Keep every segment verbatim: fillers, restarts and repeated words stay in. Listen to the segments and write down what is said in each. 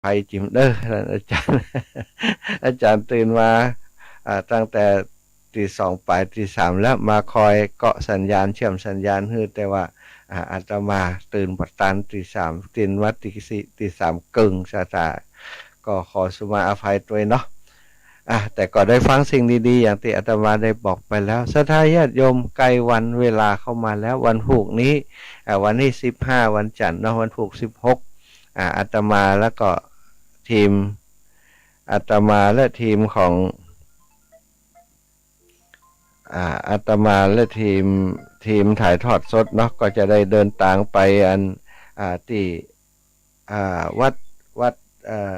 ภัยจิ๋มเน่อ อาจ๋ารย์ อาจ๋ารย์ตื่นมา อ่า ตั้งแต่ตีสองป๋าย ตีสามแล้ว มาคอยเกาะสัญญาณ เชื่อมสัญญาณหื้อ แต่ว่า อ่า อาตมาตื่นบ่ตัน ตีสาม ตื่นมาตีสี่ ตีสามเกิ่ง ศรัทธา ก็ขอสุมาอภัยตวยเนาะ อ่ะ แต่ก็ได้ฟังสิ่งดีๆ อย่างตี้อาตมาได้บอกไปแล้ว ศรัทธาญาติโยม ใกล้วันเวลาเข้ามาแล้ว วันพูกนี้ อ่า วันตี้สิบห้า วันจันทร์เนาะ วันพูกสิบหก อ่า อาตมาแล้วก็ทีม อาตมาและทีมของ อ่า อาตมาและทีม ทีมถ่ายทอดสดเนาะ ก็จะได้เดินตางไปอัน อ่า ตี้ อ่า วัด วัด เอ่อ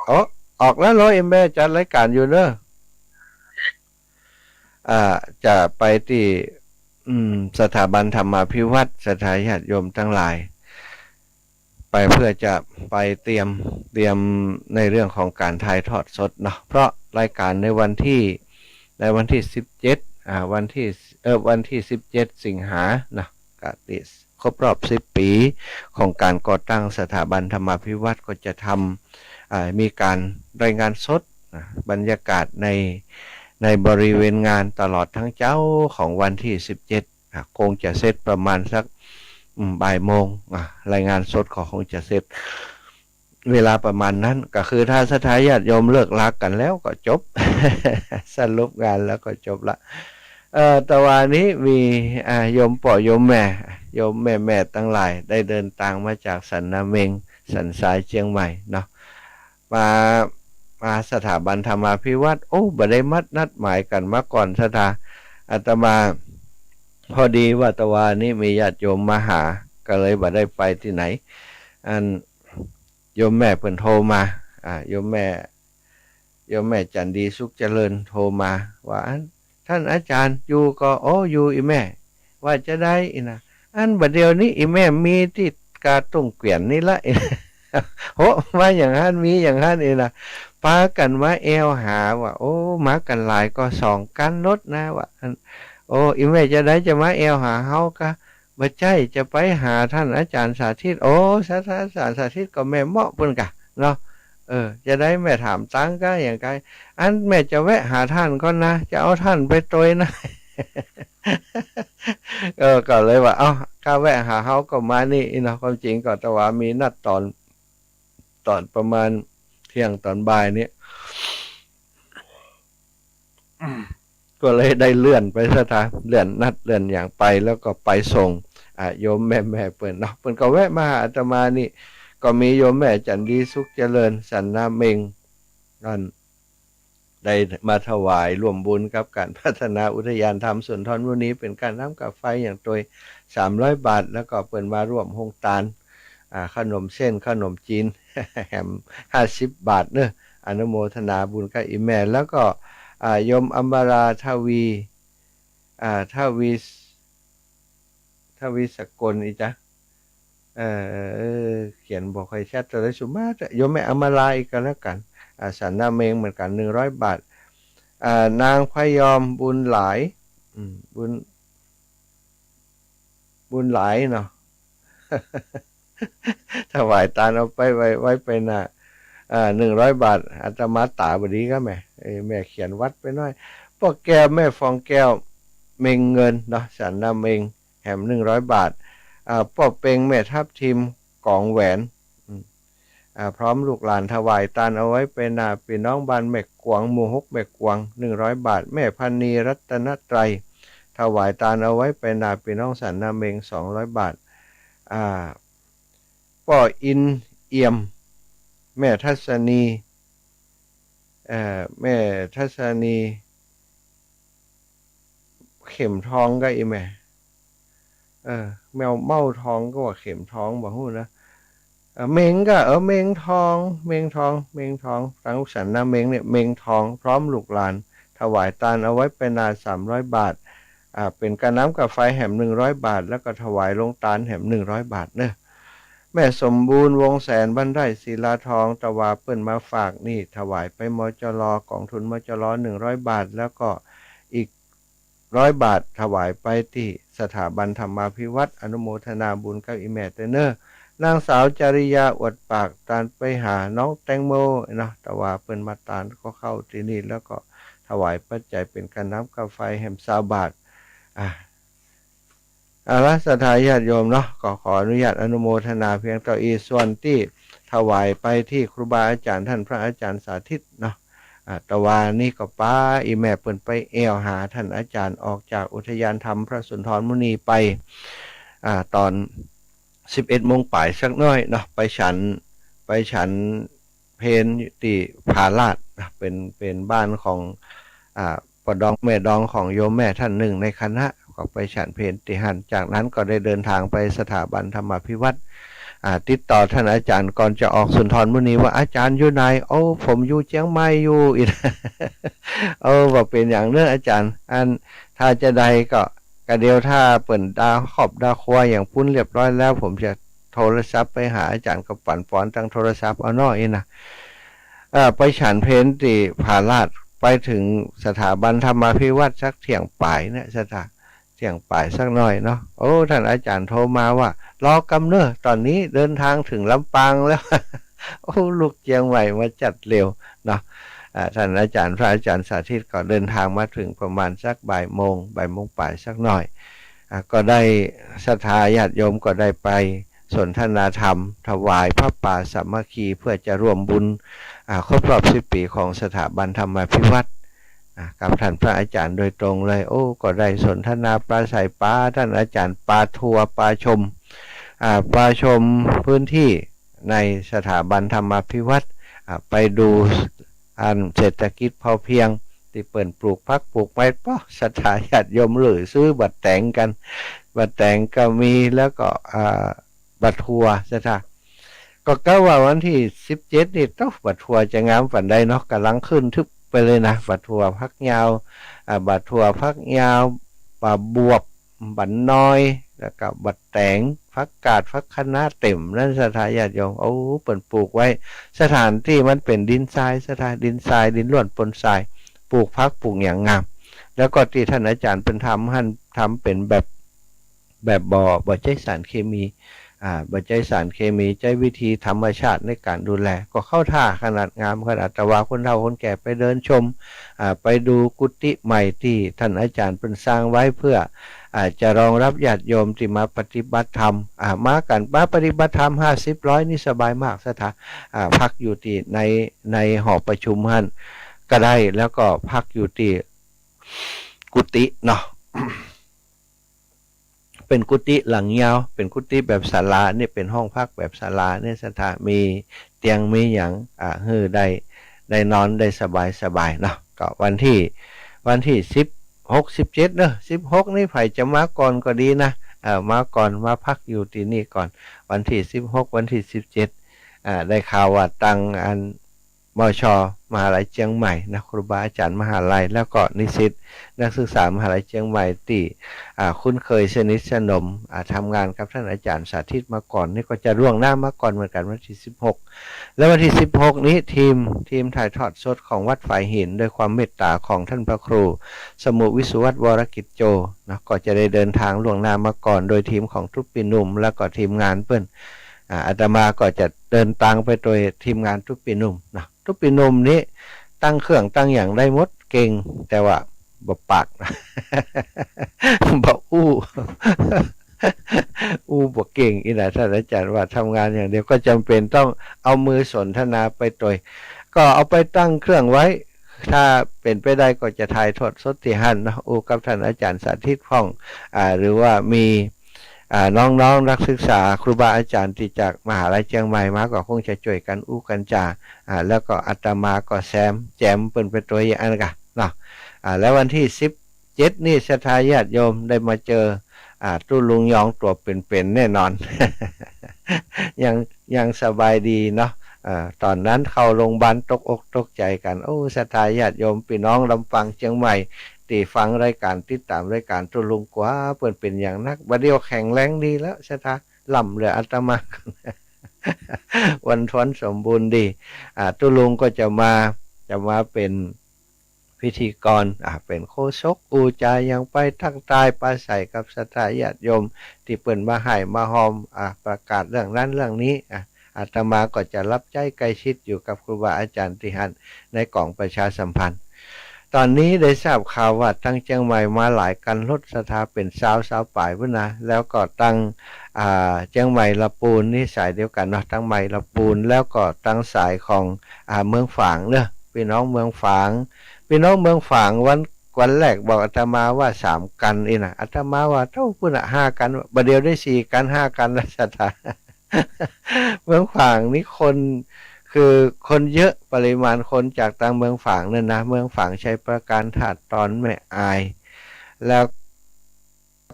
โอ้ ออกแล้วเหรอ เอ็มแบร์จัดรายการอยู่เนอะ อ่า จะไปตี้ อืม สถาบันธรรมาภิวัฒน์ ศรัทธาญาติโยมตังหลาย ไปเพื่อจะไปเตรียม เตรียมในเรื่องของก๋านถ่ายทอดสดเนาะ เพราะรายการในวันตี้ ในวันตี้สิบเจ็ด อ่า วันตี้ เอ่อ วันตี้สิบเจ็ดสิงหาเนาะ ก็ตี้ครบรอบสิบปี๋ของก๋านก่อตั้งสถาบันธรรมาภิวัฒน์ ก็จะทำ อ่า มีก๋านรายงานสด นะ บรรยากาศใน ในบริเวณงานตลอดตึงเจ๊าของวันตี้สิบเจ็ด อ่ะ คงจะเสร็จประมาณสัก อืม บ่ายโมง อ่ะ รายงานสดก็คงจะเสร็จ เวลาประมาณนั้น ก็คือถ้าศรัทธาญาติโยมเลิกลากั๋นแล้วก็จบ สรุปงานแล้วก็จบละ เอ่อ ตะวานี้มี อ่า โยมป้อโยมแม่ โยมแม่ๆ ตังหลาย ได้เดินตางมาจากสันนาเม็ง สันทรายเจียงใหม่เนาะ มา มาสถาบันธรรมาภิวัฒน์ โอ้ บ่ได้มัดนัดหมายกั๋นมาก่อน ศรัทธา อาตมา พอดีว่าตะวานี้มีญาติโยมมาหา ก็เลยบ่ได้ไปตี้ไหน อัน โยมแม่เปิ้นโทรมา อ่า โยมแม่ โยมแม่จันดีสุขเจริญโทรมาว่า อัน ต้านอาจ๋ารย์อยู่ก่อ โอ้ อยู่ อี่แม่ ว่าจาใดอี่นะ อันบ่าเดี่ยวนี้อี่แม่มีตี้กาดตุ้งเกวียนนี่ละ โห ว่าอย่างหั้น มีอย่างหั้นอี่นะ ปากั๋นมาแอ่วหาว่า โอ้ มากั๋นหลายก่อ สองคันรถนะ ว่า อัน โอ้ อี่แม่จาใดจะมาแอ่วหาเฮาก่อ บ่ใจ้ จะไปหาต้านอาจ๋ารย์สาธิต โอ้ ศรัทธา อาจ๋ารย์สาธิตก็แม่เมาะเปิ้นก่อเนาะ เออ จาใดแม่ถามตางก่อ อย่างใด อันแม่จะแวะหาต้านก่อนนะ จะเอาต้านไปตวยนะ เออ ก็เลยว่า เอ้า ก้าแวะหาเฮาก็มานี่เนาะ ความจริงก็ตะวามีนัดต๋อน ต๋อนประมาณเที่ยงต๋อนบ่ายนี้ ก็เลยได้เลื่อนไป ศรัทธา เลื่อนนัดเลื่อนอย่างไป แล้วก็ไปส่ง อ่า โยมแม่ๆ เปิ้นเนาะ เปิ้นก็แวะมาหาอาตมานี่ ก็มีโยมแม่จันดีสุขเจริญ สันนาเม็ง นั่น ได้มาถวายร่วมบุญกับก๋านพัฒนาอุทยานธรรมสุนทรมุนี เป๋นก๋านน้ำก๋านไฟอย่างตวย สามร้อยบาท แล้วก็เปิ้นมาร่วมโฮงตาน อ่า ขนมเส้น ขนมจีน แหม ห้าสิบบาทเนาะ อนุโมทนาบุญกับอี่แม่ แล้วก็ อ่า โยมอมราทวี อ่า ทวี ทวีสกล อีจ๊ะ เอ่อ เขียนบ่ค่อยชัดเต้าใด สุมาตรา โยมแม่อมราอีกก็แล้วกั๋น อ่า สันนาเม็งเหมือนกั๋น หนึ่งร้อยบาท อ่า นางพยอมบุญหลาย อืม บุญ บุญหลายเนาะ ถวายตานเอาไปไว้ ไว้ไปหน้า อ่า หนึ่งร้อยบาท อาตมาต๋าบ่ดีก็แม่ เอ้ย แม่เขียนวัดไปหน้อย ป้อแก้ว แม่ฟองแก้ว เม็งเงินเนาะ สันนาเม็ง แหม หนึ่งร้อยบาท อ่า ป้อเป็ง แม่ทับทิม กองแหวน อืม อ่า พร้อมลูกหลาน ถวายตานเอาไว้ไปหน้าปี้น้องบ้านแม่กวง หมู่หกแม่กวง หนึ่งร้อยบาท แม่พันนี รัตนตรัย ถวายตานเอาไว้ไปหน้าปี้น้องสันนาเม็ง สองร้อยบาท อ่า ป้ออินเอี่ยม แม่ทัศนี เอ่อ แม่ทัศนี เข็มทองก็อีแม่ เออ แม่เมาทองก็ว่าเข็มทอง บ่ฮู้นะ เออ เม็งก็ เออ เม็งทอง เม็งทอง เม็งทอง ตางสันนาเม็งเนี่ย เม็งทอง พร้อมลูกหลาน ถวายตานเอาไว้ไปหน้า สามร้อยบาท อ่า เป๋นก๋านน้ำก๋านไฟแหม หนึ่งร้อยบาท แล้วก็ถวายโฮงตานแหม หนึ่งร้อยบาทเนาะ แม่สมบูรณ์ วงแสน บ้านไร่ ศิลาทอง ตะวาเปิ้นมาฝากนี่ ถวายไป มจร. ก๋องทุน มจร. หนึ่งร้อยบาท แล้วก็อีกร้อยบาท ถวายไปตี้สถาบันธรรมาภิวัฒน์ อนุโมทนาบุญกับอีแม่เต๊อะเนาะ นางสาวจาริยาอวดปากตานไปหาน้องแตงโมเนาะ แต่ว่าเปิ้นมาตานก็เข้าตี้นี่ แล้วก็ถวายปัจจัยเป๋นก๋านน้ำก๋าไฟแหมซาวบาท อ่า เอาละ ศรัทธาญาติโยมเนาะ ก็ขออนุญาตอนุโมทนาเพียงเต้าอี้ ส่วนตี้ถวายไปตี้ครูบาอาจ๋ารย์ต้านพระอาจ๋ารย์สาธิตเนาะ อ่า ตะวานี้ก็ปาอี้แม่เปิ้นไปแอ่วหาต้านอาจ๋ารย์ ออกจากอุทยานธรรมพระสุนทรมุนีไป อ่า ต๋อนสิบเอ็ดโมงป๋ายสักหน้อยเนาะ ไปฉัน ไปฉันเพลตี้ผาลาดนะ เป๋น เป๋นบ้านของ อ่า ป้อดองแม่ดองของโยมแม่ต้านนึ่งในคณะ ก็ไปฉันเพลตี้หั้น จากนั้นก็ได้เดินทางไปสถาบันธรรมาภิวัฒน์ อ่า ติดต่อต้านอาจ๋ารย์ก่อนจะออกสุนทรมุนีว่า "อาจ๋ารย์อยู่ไหน" "โอ้ ผมอยู่เจียงใหม่อยู่" อีก "เออ บ่เป๋นหยังเน่ออาจ๋ารย์ อัน ถ้าจาใดก็ กะเดี๋ยวถ้าเปิ้นดาครอบดาครัวหยังปู๊นเรียบร้อยแล้ว ผมจะโทรศัพท์ไปหาอาจ๋ารย์" ก็ปั๋นปอนตางโทรศัพท์เอาเนาะ อี้นะ เอ่อ ไปฉันเพลตี้ผาลาด ไปเถิงสถาบันธรรมาภิวัฒน์สักเที่ยงป๋ายเนี่ย ศรัทธา เที่ยงป๋ายสักหน้อยเนาะ โอ้ ต้านอาจ๋ารย์โทรมาว่า "รอกำเน่อ ต๋อนนี้เดินทางเถิงลำปางแล้ว" โอ้ ลูกเจียงใหม่มาจัดเร็วเนาะ อ่า ต้านอาจ๋ารย์ พระอาจ๋ารย์สาธิตก็เดินทางมาเถิงประมาณสักบ่ายโมง บ่ายโมงป๋ายสักหน้อย อ่า ก็ได้ศรัทธาญาติโยมก็ได้ไปสนทนาธรรม ถวายผ้าป่าสามัคคี เพื่อจะร่วมบุญ อ่า ครบรอบสิบปี๋ของสถาบันธรรมาภิวัฒน์ อ่า กับต้านพระอาจ๋ารย์โดยตรงเลย โอ้ ก็ได้สนทนาปราศรัยปาต้านอาจ๋ารย์ ปาทัวร์ ปาชม อ่า ปาชมพื้นตี้ในสถาบันธรรมาภิวัฒน์ อ่า ไปดูอันเศรษฐกิจพอเพียง ตี้เปิ้นปลูกผักปลูกไม้ ป๊อ ศรัทธาญาติโยมเหลือซื้อบักแต๋งกั๋น บักแต๋งก็มี แล้วก็ อ่า บักถั่ว ศรัทธา ก็กะว่าวันตี้สิบเจ็ดนี่ โต๊ะ บักถั่วจะงามปานใดเนาะ ก่ำลังขึ้นทึบไปเลยนะ บักถั่วฝักยาว อ่า บักถั่วฝักยาว บักบวบ บักนอย แล้วก็บักแต๋ง ผักกาด ผักคะน้า เต๋มหั้น ศรัทธาญาติโยม โอ้ เปิ้นปลูกไว้ สถานตี้มันเป๋นดินทราย ศรัทธา ดินทราย ดินล้วนปนทราย ปลูกผักปลูกหยังงาม แล้วก็ตี้ต้านอาจ๋ารย์เปิ้นทำหั้น ทำเป๋นแบบ แบบบ่ บ่ใจ๊สารเคมี อ่า บ่ใจ๊สารเคมี ใจ๊วิธีธรรมชาติในก๋านดูแล ก็เข้าท่าขนาด งามขนาด แต่ว่าคนเฒ่าคนแก่ไปเดินชม อ่า ไปดูกุฏิใหม่ตี้ต้านอาจ๋ารย์เปิ้นสร้างไว้เพื่อ อ่า จะรองรับญาติโยมตี้มาปฏิบัติธรรม อ่า มากั๋น มาปฏิบัติธรรมห้าสิบ ร้อยนี่สบายมาก ศรัทธา อ่า พักอยู่ตี้ใน ในหอประชุมหั้นก็ได้ แล้วก็พักอยู่ตี้กุฏิเนาะ เป๋นกุฏิหลังยาว เป๋นกุฏิแบบศาลาเนี่ย เป๋นห้องพักแบบศาลาเนี่ย ศรัทธา มีเตียงมีหยัง อ่า หื้อได้ ได้นอนได้สบายๆ เนาะ ก็วันตี้ วันตี้สิบหก สิบเจ็ดเนาะ สิบหกนี่ใผจะมาก่อนก็ดีนะ เอ่อ มาก่อน มาพักอยู่ตี้นี่ก่อน วันตี้สิบหก วันตี้สิบเจ็ด อ่า ได้ข่าวว่าตังอัน มช มหาลัยเจียงใหม่นะ ครูบาอาจ๋ารย์มหาลัย แล้วก็นิสิตนักศึกษามหาลัยเจียงใหม่ตี้ อ่า คุ้นเคยสนิทสนม อ่า ทำงานกับต้านอาจ๋ารย์สาธิตมาก่อนนี่ ก็จะล่วงหน้ามาก่อนเหมือนกั๋น วันตี้สิบหก และวันตี้สิบหกนี้ทีม ทีมถ่ายทอดสดของวัดฝายหิน โดยความเมตต๋าของต้านพระครูสมุห์วิสุวัฒน์ วรกิจโจ นะ ก็จะได้เดินทางล่วงหน้ามาก่อน โดยทีมของตุ๊ปปี้หนุ่ม แล้วก็ทีมงานเปิ้น อ่า อาตมาก็จะเดินตางไปโดยทีมงานตุ๊ปปี้หนุ่มนะ ตุ๊ปปี้หนุ่มนี้ตั้งเครื่องตั้งหยังได้หมด เก่ง แต่ว่าบ่ปาก บ่อู้ อู้บ่เก่ง อี้นะ ต้านอาจ๋ารย์ว่าทำงานอย่างเดียว ก็จ๋ำเป๋นต้องเอามือสนทนาไปโดย ก็เอาไปตั้งเครื่องไว้ ถ้าเป๋นไปได้ก็จะถ่ายทอดสดตี้หั้นเนาะ อู้กับต้านอาจ๋ารย์สาธิตพ่อง อ่า หรือว่ามี อ่า น้องๆ นักศึกษา ครูบาอาจ๋ารย์ตี้จากมหาลัยเจียงใหม่มา ก็คงจะจ้วยกั๋นอู้กั๋นจ๋า อ่า แล้วก็อาตมาก็แซมแจมเปิ้นไปโดยอันกะเนาะ อ่า แล้ววันตี้สิบเจ็ดนี่ ศรัทธาญาติโยมได้มาเจอ อ่า ตุ๊ลุงยองตั๋วเป๋นๆ แน่นอน ยัง ยังสบายดีเนาะ เอ่อ ต๋อนนั้นเข้าโรงบาลตกอกตกใจ๋กั๋น โอ้ ศรัทธาญาติโยมปี้น้องลำปางเจียงใหม่ ตี้ฟังรายก๋าน ติดต๋ามรายก๋านตุ๊ลุง กว่าเปิ้นเป๋นอย่างนัก บ่าเดี่ยวแข็งแรงดีแล้ว ศรัทธา ล้ำเหลืออาตมา อ้วนท้วนสมบูรณ์ดี อ่า ตุ๊ลุงก็จะมา จะมาเป๋น พิธีกร อ่า เป๋นโฆษก อู้จ๋าหยังไป ตั๊กตายปราศรัยกับศรัทธาญาติโยม ตี้เปิ้นมาฮ่ายมาฮอม อ่า ประกาศเรื่องนั้นเรื่องนี้ อ่า อาตมาก็จะรับใจ๊ใก้ชิดอยู่กับครูบาอาจ๋ารย์ตี้หั้น ในก๋องประชาสัมพันธ์ ต๋อนนี้ได้ทราบข่าวว่าตังเจียงใหม่มาหลายคันรถ ศรัทธาเป๋นซาว ซาวป๋ายปู้นนะ แล้วก็ตัง อ่า เจียงใหม่ละปูน นี่สายเดียวกั๋นเนาะ ตังใหม่ละปูน แล้วก็ตังสายของ อ่า เมืองฝางเนาะ ปี้น้องเมืองฝาง ปี้น้องเมืองฝาง วัน วันแรกบอกอาตมาว่าสามคันอี้นะ อาตมาว่าเต้าปู้นน่ะห้าคัน บ่าเดี่ยวได้สี่คันห้าคันแล้วศรัทธา เมืองฝางนี่คน คือคนเยอะ ปริมาณคนจากตางเมืองฝางเนี่ยนะ เมืองฝาง ชัยปราการ ถาดตอน แม่อาย แล้ว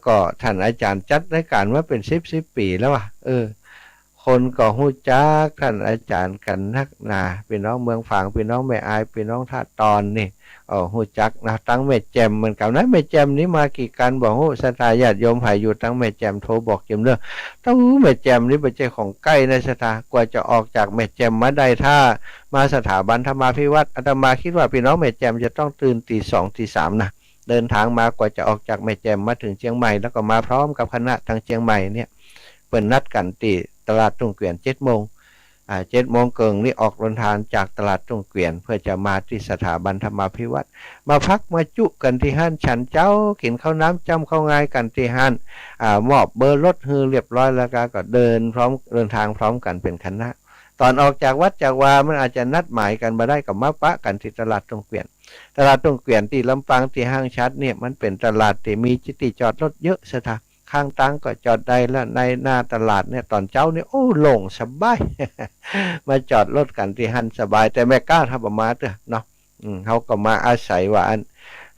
ก็ท่านอาจ๋ารย์จัดรายก๋านมาเป๋นสิบสิบปี๋แล้วอะ เออ คนก็ฮู้จักท่านอาจ๋ารย์กั๋นนักหนา ปี้น้องเมืองฝาง ปี้น้องแม่อาย ปี้น้องถาดตอนนี่ เออ ฮู้จักนะ ตังแม่แจ่มเหมือนกั๋นนะ แม่แจ่มนี่มากี่คันบ่ฮู้ ศรัทธาญาติโยมใผอยู่ตังแม่แจ่มโทรบอกเจียมเน่อ เต้าแม่แจ่มนี่บ่ใจ้ของใก้นะศรัทธา กว่าจะออกจากแม่แจ่มมาได้ ถ้ามาสถาบันธรรมาภิวัฒน์ อาตมาคิดว่าปี้น้องแม่แจ่มจะต้องตื่นตี๋สองตี๋สามนะ เดินทางมากว่าจะออกจากแม่แจ่มมาเถิงเจียงใหม่ แล้วก็มาพร้อมกับคณะตางเจียงใหม่เนี่ย เปิ้นนัดกั๋นตี้ตลาดตุ้งเกวียนเจ็ดโมง อ่า เจ็ดโมงเกิ่งนี่ออกเดินทางจากตลาดตุ้งเกวียน เพื่อจะมาตี้สถาบันธรรมาภิวัฒน์ มาพักมาจุกั๋นตี้หั้น ฉันเจ๊า กิ๋นข้าวน้ำจ้ำข้าวงายกั๋นตี้หั้น อ่า มอบเบอร์รถหื้อเรียบร้อยแล้วก็ ก็เดินพร้อม เดินทางพร้อมกั๋นเป๋นคณะ ต๋อนออกจากวัดจากวา มันอาจจะนัดหมายกั๋นบ่ได้ ก็มาปะกั๋นตี้ตลาดตุ้งเกวียน ตลาดตุ้งเกวียนตี้ลำปางตี้ห้างฉัดเนี่ย มันเป๋นตลาดตี้มีตี้จอดรถเยอะศรัทธา ข้างตางก็จอดได้ แล้วในหน้าตลาดเนี่ย ต๋อนเจ๊าเนี่ย โอ้ โล่งสบาย มาจอดรถกั๋นตี้หั้นสบาย แต่แม่ก๊าเฮาบ่มาเตื้อเนาะ อืม เฮาก็มาอาศัยว่าอัน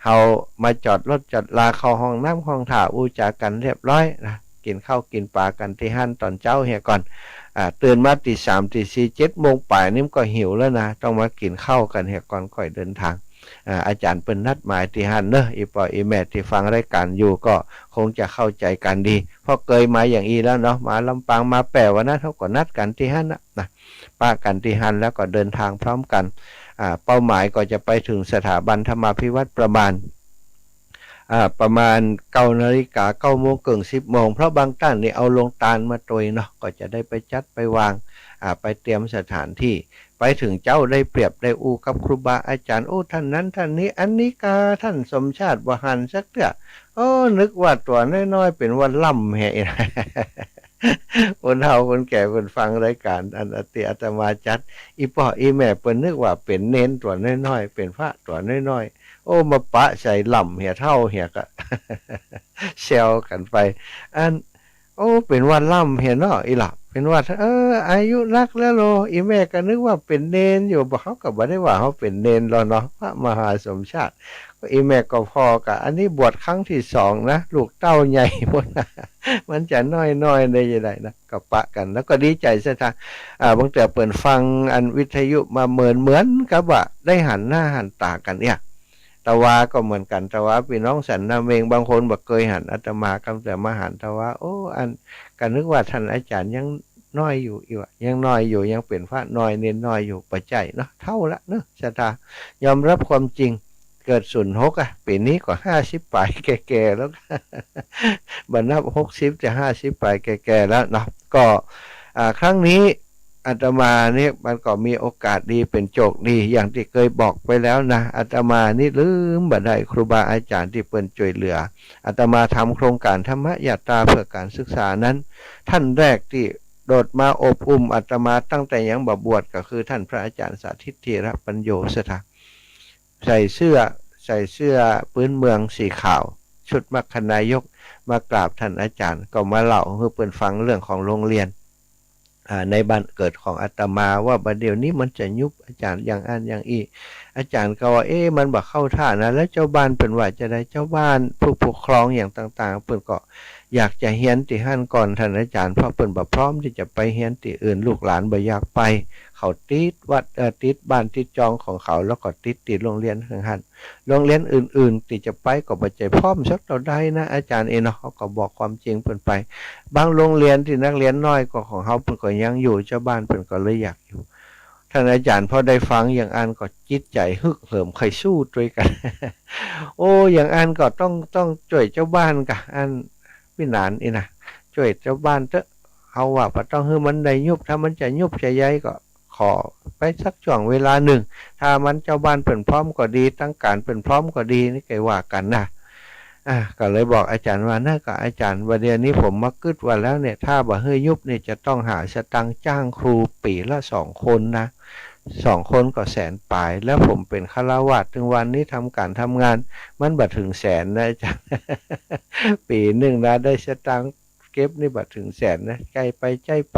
เฮามาจอดรถจอดลา เข้าห้องน้ำห้องท่า อู้จ๋ากั๋นเรียบร้อยนะ กิ๋นข้าวกิ๋นป๋ากั๋นตี้หั้นต๋อนเจ๊าเหียก่อน อ่า ตื่นมาตี๋สามตี๋สี่ เจ็ดโมงป๋ายนี่มันก็หิวแล้วนะ ต้องมากิ๋นข้าวกั๋นเหียก่อนค่อยเดินทาง อ่า อาจ๋ารย์เปิ้นนัดหมายตี้หั้นเนาะ อี่ป้ออี่แม่ตี้ฟังรายก๋านอยู่ก็คงจะเข้าใจ๋กั๋นดี เพราะเกยมาอย่างอี้แล้วเนาะ มาลำปางมาแป้ว วันนั้นเฮาก็นัดกั๋นตี้หั้นนะ นะ ปะกั๋นตี้หั้นแล้วก็เดินทางพร้อมกั๋น อ่า เป้าหมายก็จะไปเถิงสถาบันธรรมาภิวัฒน์ประมาณ อ่า ประมาณเก้านาฬิกา เก้าโมงเกิ่ง สิบโมง เพราะบางต้านนี่เอาโฮงตานมาตวยเนาะ ก็จะได้ไปจัดไปวาง อ่า ไปเตรียมสถานตี้ ไปเถิงเจ๊าได้เปรียบ ได้อู้กับครูบาอาจ๋ารย์ โอ้ ต้านนั้นต้านนี้ อันนี้กาต้านสมชาติบ่หันสักเตื้อ โอ้ นึกว่าตั๋วน้อยๆ เป๋นว่าล่ำแฮะ คนเฒ่าคนแก่เปิ้นฟังรายก๋านอันตี้อาตมาจัด อี่ป้ออี่แม่เปิ้นนึกว่าเป๋นเณรตั๋วน้อยๆ เป๋นพระตั๋วน้อยๆ โอ้ มาปะใส่ล่ำเหีย เฒ่าเหียก็ แซวกั๋นไป อัน โอ้ เป๋นว่าล่ำเหียเนาะ อี่หละ เป๋นว่า เออ อายุนักแล้วโล อี่แม่ก็นึกว่าเป๋นเณรอยู่ บ่ เฮาก็บ่ได้ว่าเฮาเป๋นเณรลอเนาะ พระมหาสมชาติ ก็อี่แม่ก็ผ่อก็ อันนี้บวชครั้งตี้สองนะ ลูกเต้าใหญ่ปู้นนะ มันจะน้อยๆ ได้จะไดนะ ก็ปะกั๋น แล้วก็ดีใจ๋ศรัทธา อ่า บางเตื้อเปิ้นฟังอันวิทยุมาเหมือน เหมือนกับว่าได้หันหน้าหันต๋ากั๋นเนี่ย ตะวาก็เหมือนกั๋น ตะวาปี้น้องสันนาเม็ง บางคนบ่เกยหันอาตมา กำเตื้อมาหันตะวา โอ้ อัน ก็นึกว่าต้านอาจ๋ารย์ยังน้อยอยู่ อี่ว่า ยังน้อยอยู่ ยังเป๋นพระน้อยเณรน้อยอยู่ บ่ใจ้เนาะ เฒ่าละเนาะ ศรัทธา ยอมรับความจริง เกิดศูนย์หกอะ ปี๋นี้ก็ห้าสิบป๋ายแก่ๆ แล้ว บ่นับหกสิบ จะห้าสิบป๋ายแก่ๆ แล้วเนาะ ก็ อ่า ครั้งนี้อาตมาเนี่ยมันก็มีโอกาสดี เป๋นโจคดี อย่างตี้เกยบอกไปแล้วนะ อาตมานี่ลืมบ่ได้ครูบาอาจ๋ารย์ตี้เปิ้นจ้วยเหลือ อาตมาทำโครงก๋านธรรมยาตราเพื่อก๋านศึกษานั้น ต้านแรกตี้โดดมาอบอุ้มอาตมาตั้งแต่ยังบ่บวช ก็คือต้านพระอาจ๋ารย์สาธิต ธีรปัญโญ ศรัทธา ใส่เสื้อ ใส่เสื้อปื๊นเมืองสีขาว ชุดมัคคณายก มากราบต้านอาจ๋ารย์ ก็มาเล่าหื้อเปิ้นฟังเรื่องของโฮงเฮียน อ่า ในบ้านเกิดของอาตมา ว่าบ่าเดี่ยวนี้มันจะยุบ อาจ๋ารย์ อย่างอั้นอย่างอี้ อาจ๋ารย์ก็ว่า เอ๊ะ มันบ่เข้าท่านะ แล้วเจ้าบ้านเปิ้นว่าจะได เจ้าบ้านผู้ปกครองอย่างต่างๆ เปิ้นก็อยากจะเฮียนตี้หั้นก่อนต้านอาจ๋ารย์ เพราะเปิ้นบ่พร้อมตี้จะไปเฮียนตี้อื่น ลูกหลานบ่อยากไป เขาติดวัด เอ่อ ติดบ้านติดจองของเขา แล้วก็ติดตี้โฮงเฮียนหั้น โฮงเฮียนอื่นๆ ตี้จะไปก็บ่ใจ้พร้อมสักเต้าใดนะ อาจ๋ารย์เอ๋ยเนาะ เฮาก็บอกความจริงเปิ้นไป บางโฮงเฮียนตี้นักเฮียนน้อยก็ของเฮาเปิ้นก็ยังอยู่ เจ้าบ้านเปิ้นก็เลยอยากอยู่ ท่านอาจ๋ารย์พอได้ฟังอย่างอั้นก็จิตใจ๋ฮึกเหิมใค่สู้ตวยกั๋น โอ้ อย่างอั้นก็ต้อง ต้องจ้วยจาวบ้านก่ะ อันปี้หนานอี้นะ จ้วยจาวบ้านเต๊อะ เฮาว่าบ่ต้องหื้อมันได้ยุบ ถ้ามันจะยุบจะย้ายก็ขอไปสักจ้วงเวลานึ่ง ถ้ามันจาวบ้านเปิ้นพร้อมก็ดี ตังก๋านเปิ้นพร้อมก็ดี นี่ใค่ว่ากั๋นนะ อ่า ก็เลยบอกอาจ๋ารย์ว่า นั่นก่ออาจ๋ารย์ บ่าเดี่ยวนี้ผมมากึ๊ดว่าแล้วเนี่ย ถ้าบ่หื้อยุบเนี่ยจะต้องหาสตางค์จ้างครูปี๋ละสองคนนะ สองคนก็แสนป๋าย แล้วผมเป๋นฆราวาส เถิงวันนี้ทำก๋านทำงาน มันบ่เถิงแสนนะอาจ๋ารย์ ปี๋นึ่งนะ ได้สตางค์เก็บนี่บ่เถิงแสนนะ ใจ๊ไปใจ๊ไป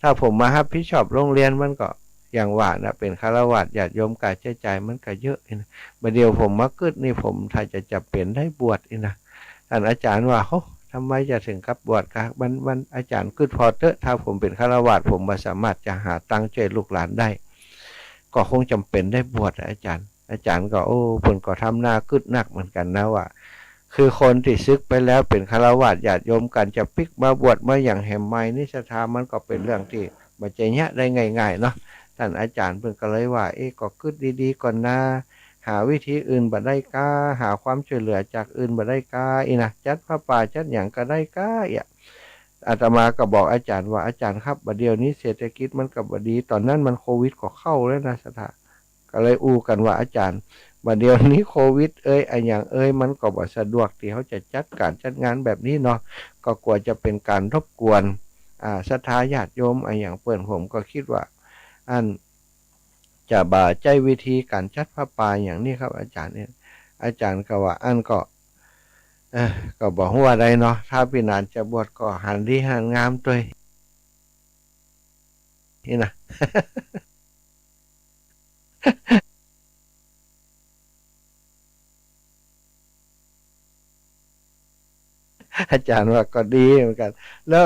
ถ้าผมมาฮับผิดชอบโฮงเฮียนมันก็อย่างว่านะ เป๋นฆราวาส ญาติโยมก๋าใจ๊จ่ายมันก็เยอะอี้นะ บ่าเดี่ยวผมมากึ๊ดนี่ผมถ้าจะจ๋ำเป๋นได้บวชอี้นะ ท่านอาจ๋ารย์ว่า โห ทำไมจะเถิงกับบวชก่ะ มัน มัน อาจ๋ารย์กึ๊ดผ่อเต๊อะ ถ้าผมเป๋นฆราวาส ผมบ่สามารถจะหาตังค์จ้วยลูกหลานได้ ก็คงจ๋ำเป๋นได้บวชอะอาจ๋ารย์ อาจ๋ารย์ก็ โอ้ เปิ้นก็ทำหน้ากึ๊ดนักเหมือนกั๋นนะว่า คือคนตี้สึกไปแล้วเป๋นฆราวาส ญาติโยมก๋าจะปิ๊กมาบวชมาหยังแหมใหม่นี่ ศรัทธามันก็เป๋นเรื่องตี้บ่ใจ้เยียะได้ง่ายๆ เนาะ ท่านอาจ๋ารย์เปิ้นก็เลยว่า เอ๊ะ ก็กึ๊ดดีๆ ก่อนนา หาวิธีอื่นบ่ได้ก๊า หาความจ้วยเหลือจากอื่นบ่ได้ก๊า อี้นะ จัดผ้าป่าจัดหยังก็ได้ก๊า อี้อะ อาตมาก็บอกอาจ๋ารย์ว่า อาจ๋ารย์ครับ บ่าเดี่ยวนี้เศรษฐกิจมันก็บ่ดี ต๋อนนั้นมันโควิดก็เข้าแล้วนะศรัทธา ก็เลยอู้กั๋นว่า อาจ๋ารย์ บ่าเดี่ยวนี้โควิดเอย อะหยังเอย มันก็บ่สะดวกตี้เฮาจะจัดก๋านจัดงานแบบนี้เนาะ ก็กั๋วจะเป๋นก๋านรบกวน อ่า ศรัทธาญาติโยมอะหยังเปิ้น ผมก็กึ๊ดว่า อัน จะบ่ใจ้วิธีก๋านจัดผ้าป่าอย่างนี้ครับอาจ๋ารย์ เนี่ย อาจ๋ารย์ก็ว่า อันก็ เออ ก็บ่ฮู้ว่าใดเนาะ ถ้าปี้หนานจะบวชก็หันดีหันงามตวย อี้นะ อาจ๋ารย์ว่าก็ดีเหมือนกั๋น แล้ว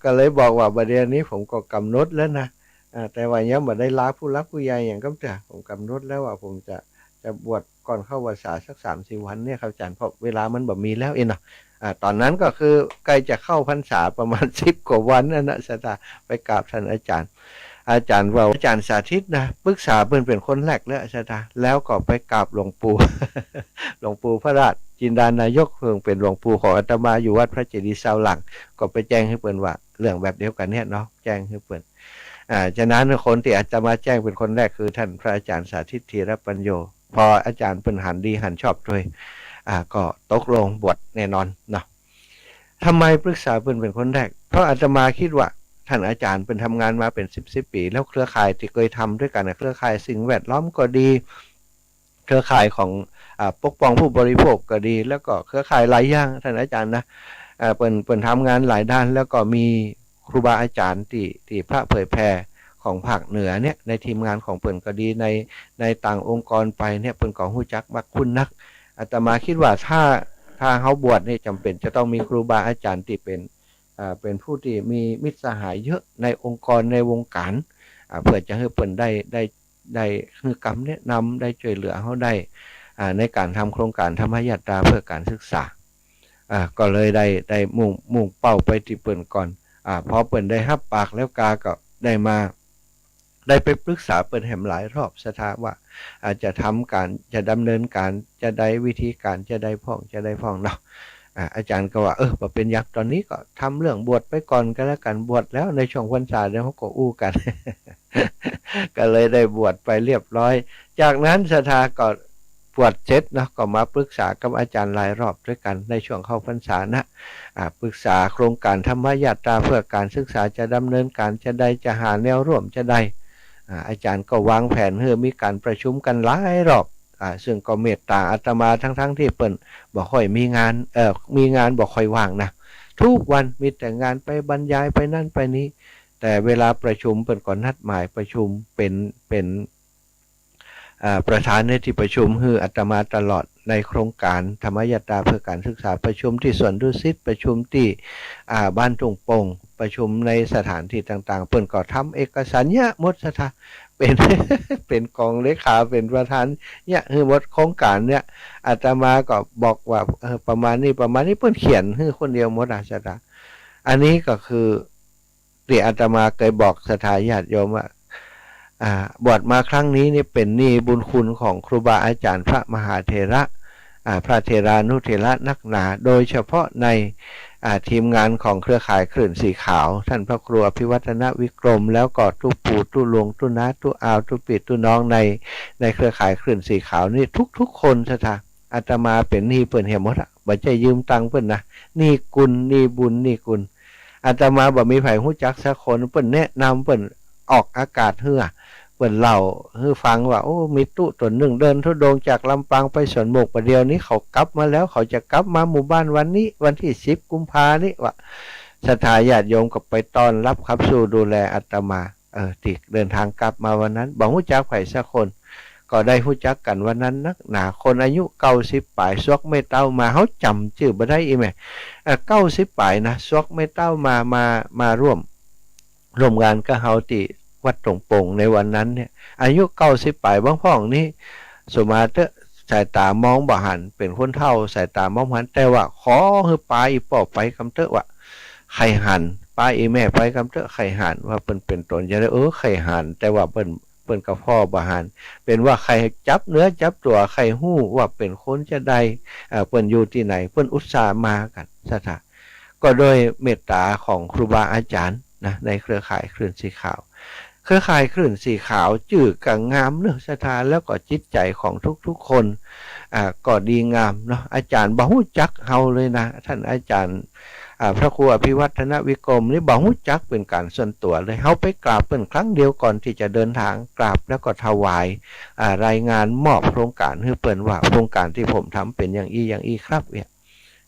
ก็เลยบอกว่า บ่าเดี่ยวนี้ผมก็ก๋ำหนดแล้วนะ อ่า แต่ว่ายังบ่ได้ลาผู้หลักผู้ใหญ่หยังกำเตื้อ ผมก๋ำหนดแล้วว่าผมจะ จะบวชก่อนเข้าพรรษาสักสามสี่วันเนี่ยครับอาจ๋ารย์ เพราะเวลามันบ่มีแล้วอี้เนาะ อ่า ต๋อนนั้นก็คือใก้จะเข้าพรรษาประมาณสิบกว่าวันนั่นนะ ศรัทธาไปกราบท่านอาจ๋ารย์ อาจ๋ารย์ว่า อาจ๋ารย์สาธิตนะ ปรึกษาเปิ้นเป๋นคนแรกเลย ศรัทธา แล้วก็ไปกราบหลวงปู่ หลวงปู่พระราชจินดานายก เปิ้นเป๋นหลวงปู่ของอาตมาอยู่วัดพระเจดีย์ซาวหลัง ก็ไปแจ้งหื้อเปิ้นว่าเรื่องแบบเดียวกั๋นเนี่ยเนาะ แจ้งหื้อเปิ้น อ่า ฉะนั้นคนตี้อาตมาแจ้งเป๋นคนแรกคือท่านพระอาจ๋ารย์สาธิต ธีรปัญโญ พออาจ๋ารย์เปิ้นหันดีหันชอบตวย อ่า ก็ตกลงบวชแน่นอนเนาะ ทำไมปรึกษาเปิ้นเป๋นคนแรก เพราะอาตมาคิดว่าท่านอาจ๋ารย์เปิ้นทำงานมาเป๋นสิบสิบปี๋ แล้วเครือข่ายตี้เกยทำตวยกั๋นนะ เครือข่ายสิ่งแวดล้อมก็ดี เครือข่ายของ อ่า ปกป้องผู้บริโภคก็ดี แล้วก็เครือข่ายหลายอย่าง ท่านอาจ๋ารย์นะ อ่า เปิ้น เปิ้นทำงานหลายด้าน แล้วก็มีครูบาอาจ๋ารย์ตี้ ตี้พระเผยแผ่ของภาคเหนือเนี่ย ในทีมงานของเปิ้นก็ดี ใน ในต่างองค์กรไปเนี่ย เปิ้นก็ฮู้จักมักคุ้นนัก อาตมาคิดว่าถ้า ถ้าเฮาบวชนี่จ๋ำเป๋นจะต้องมีครูบาอาจ๋ารย์ตี้เป๋น อ่า เป๋นผู้ตี้มีมิตรสหายเยอะในองค์กรในวงก๋าน อ่า เปื้อจะหื้อเปิ้นได้ ได้ ได้หื้อคำแนะนำ ได้จ้วยเหลือเฮาได้ อ่า ในก๋านทำโครงก๋านธรรมยาตราเพื่อการศึกษา อ่า ก็เลยได้ ได้มุ่ง มุ่งเป้าไปตี้เปิ้นก่อน อ่า พอเปิ้นได้ฮับปากแล้วกาก็ได้มา ได้ไปปรึกษาเปิ้นแหมหลายรอบ ศรัทธาว่า อ่า จะทำก๋าน จะดำเนินก๋านจะใด วิธีก๋านจะใดพ่อง จะใดพ่องเนาะ อ่า อาจ๋ารย์ก็ว่า เออ บ่เป๋นหยัง ต๋อนนี้ก็ทำเรื่องบวชไปก่อนก็แล้วกั๋น บวชแล้วในช่วงพรรษาเดี๋ยวเฮาก็อู้กั๋น ก็เลยได้บวชไปเรียบร้อย จากนั้นศรัทธาก็บวชเสร็จเนาะ ก็มาปรึกษากับอาจ๋ารย์หลายรอบตวยกั๋นในช่วงเข้าพรรษานะ อ่า ปรึกษาโครงก๋านธรรมยาตราเพื่อการศึกษาจะดำเนินก๋านจะใด จะหาแนวร่วมจะใด อ่า อาจ๋ารย์ก็วางแผนหื้อมีก๋านประชุมกั๋นหลายรอบ อ่า ซึ่งก็เมตต๋าอาตมา ทั้งๆ ตี้เปิ้นบ่ค่อยมีงาน เอ่อ มีงานบ่ค่อยว่างนะ ทุกวันมีแต่งานไปบรรยายไปนั่นไปนี้ แต่เวลาประชุมเปิ้นก็นัดหมายประชุมเป๋น เป๋น อ่า ประธานในตี้ประชุมหื้ออาตมาตลอด ในโครงก๋านธรรมยาตราเพื่อการศึกษา ประชุมตี้สวนดุสิต ประชุมตี้ อ่า บ้านทุ่งโป่ง ประชุมในสถานตี้ต่างๆ เปิ้นก็ทำเอกสารเยียะหมด ศรัทธา เป๋น เป๋นกองเลขา เป๋นประธานเยียะหื้อหมด โครงก๋านเนี่ย อาตมาก็บอกว่า เออ ประมาณนี้ ประมาณนี้ เปิ้นเขียนหื้อคนเดียวหมดอะ ศรัทธา อันนี้ก็คือ ตี้อาตมาเกยบอกศรัทธาญาติโยมว่า อ่า บวชมาครั้งนี้นี่เป๋นหนี้บุญคุณของครูบาอาจ๋ารย์พระมหาเถระ อ่า พระเถรานุเถระนักหนา โดยเฉพาะใน อ่า ทีมงานของเครือข่ายคลื่นสีขาว ท่านพระครูอภิวัฒนวิกรม แล้วก็ตุ๊ปู่ตุ๊ลุงตุ๊น้าตุ๊อาวตุ๊ปี้ตุ๊น้องใน ในเครือข่ายคลื่นสีขาวนี่ทุกๆ คนศรัทธา อาตมาเป๋นหนี้เปิ้นเหียหมดอะ บ่ใจ้ยืมตังค์เปิ้นนะ หนี้กุณ หนี้บุญ หนี้คุณ อาตมาบ่มีใผฮู้จักสักคน เปิ้นแนะนำ เปิ้นออกอากาศหื้อ เปิ้นเล่าหื้อฟังว่า โอ้ มีตุ๊ต๋นนึ่งเดินธุดงค์จากลำปางไปสวนโมก บ่าเดี่ยวนี้เขากลับมาแล้ว เขาจะกลับมาหมู่บ้านวันนี้ วันตี้สิบกุมภานี้ ว่าศรัทธาญาติโยมก็ไปต้อนรับขับสู้ดูแลอาตมา เออ ตี้เดินทางกลับมาวันนั้น บ่ฮู้จักใผสักคน ก็ได้ฮู้จักกั๋นวันนั้นนักหนา คนอายุเก้าสิบป๋าย ซวกแม่เต้ามา เฮาจ๋ำจื้อบ่ได้อี้แหม เอ่อ เก้าสิบป๋ายนะ ซวกแม่เต้ามา มา มาร่วม ร่วมงานกับเฮาตี้วัดตงโป่งในวันนั้นเนี่ย อายุเก้าสิบป๋าย บางพ่องนี่ สุมาเต๊อะ สายตามองบ่หัน เป๋นคนเฒ่า สายตามองบ่หัน แต่ว่าขอหื้อปาอี่ป้อไปกำเต๊อะ ว่าใค่หัน ปาอี่แม่ไปกำเต๊อะ ใค่หัน ว่าเปิ้นเป๋นต๋นจะได้ เออ ใค่หัน แต่ว่าเปิ้น เปิ้นก็ผ่อบ่หัน เป๋นว่าใค่จับเนื้อจับตั๋ว ใค่ฮู้ว่าเป๋นคนจะใด เอ่อ เปิ้นอยู่ตี้ไหน เปิ้นอุตส่าห์มากั๋นศรัทธา ก็โดยเมตตาของครูบาอาจ๋ารย์นะ ในเครือข่ายคลื่นสีขาว เครือข่ายคลื่นสีขาวจื้อก็งามเนาะศรัทธา แล้วก็จิตใจ๋ของทุกๆ คน อ่า ก็ดีงามเนาะ อาจ๋ารย์บ่ฮู้จักเฮาเลยนะ ท่านอาจ๋ารย์ อ่า พระครูอภิวัฒนวิกรมนี่บ่ฮู้จักเป๋นก๋านส่วนตั๋วเลย เฮาไปกราบเปิ้นครั้งเดียวก่อนตี้จะเดินทาง กราบแล้วก็ถวาย อ่า รายงานมอบโครงก๋านหื้อเปิ้นว่า โครงก๋านตี้ผมทำเป๋นอย่างอี้อย่างอี้ครับ เนี่ย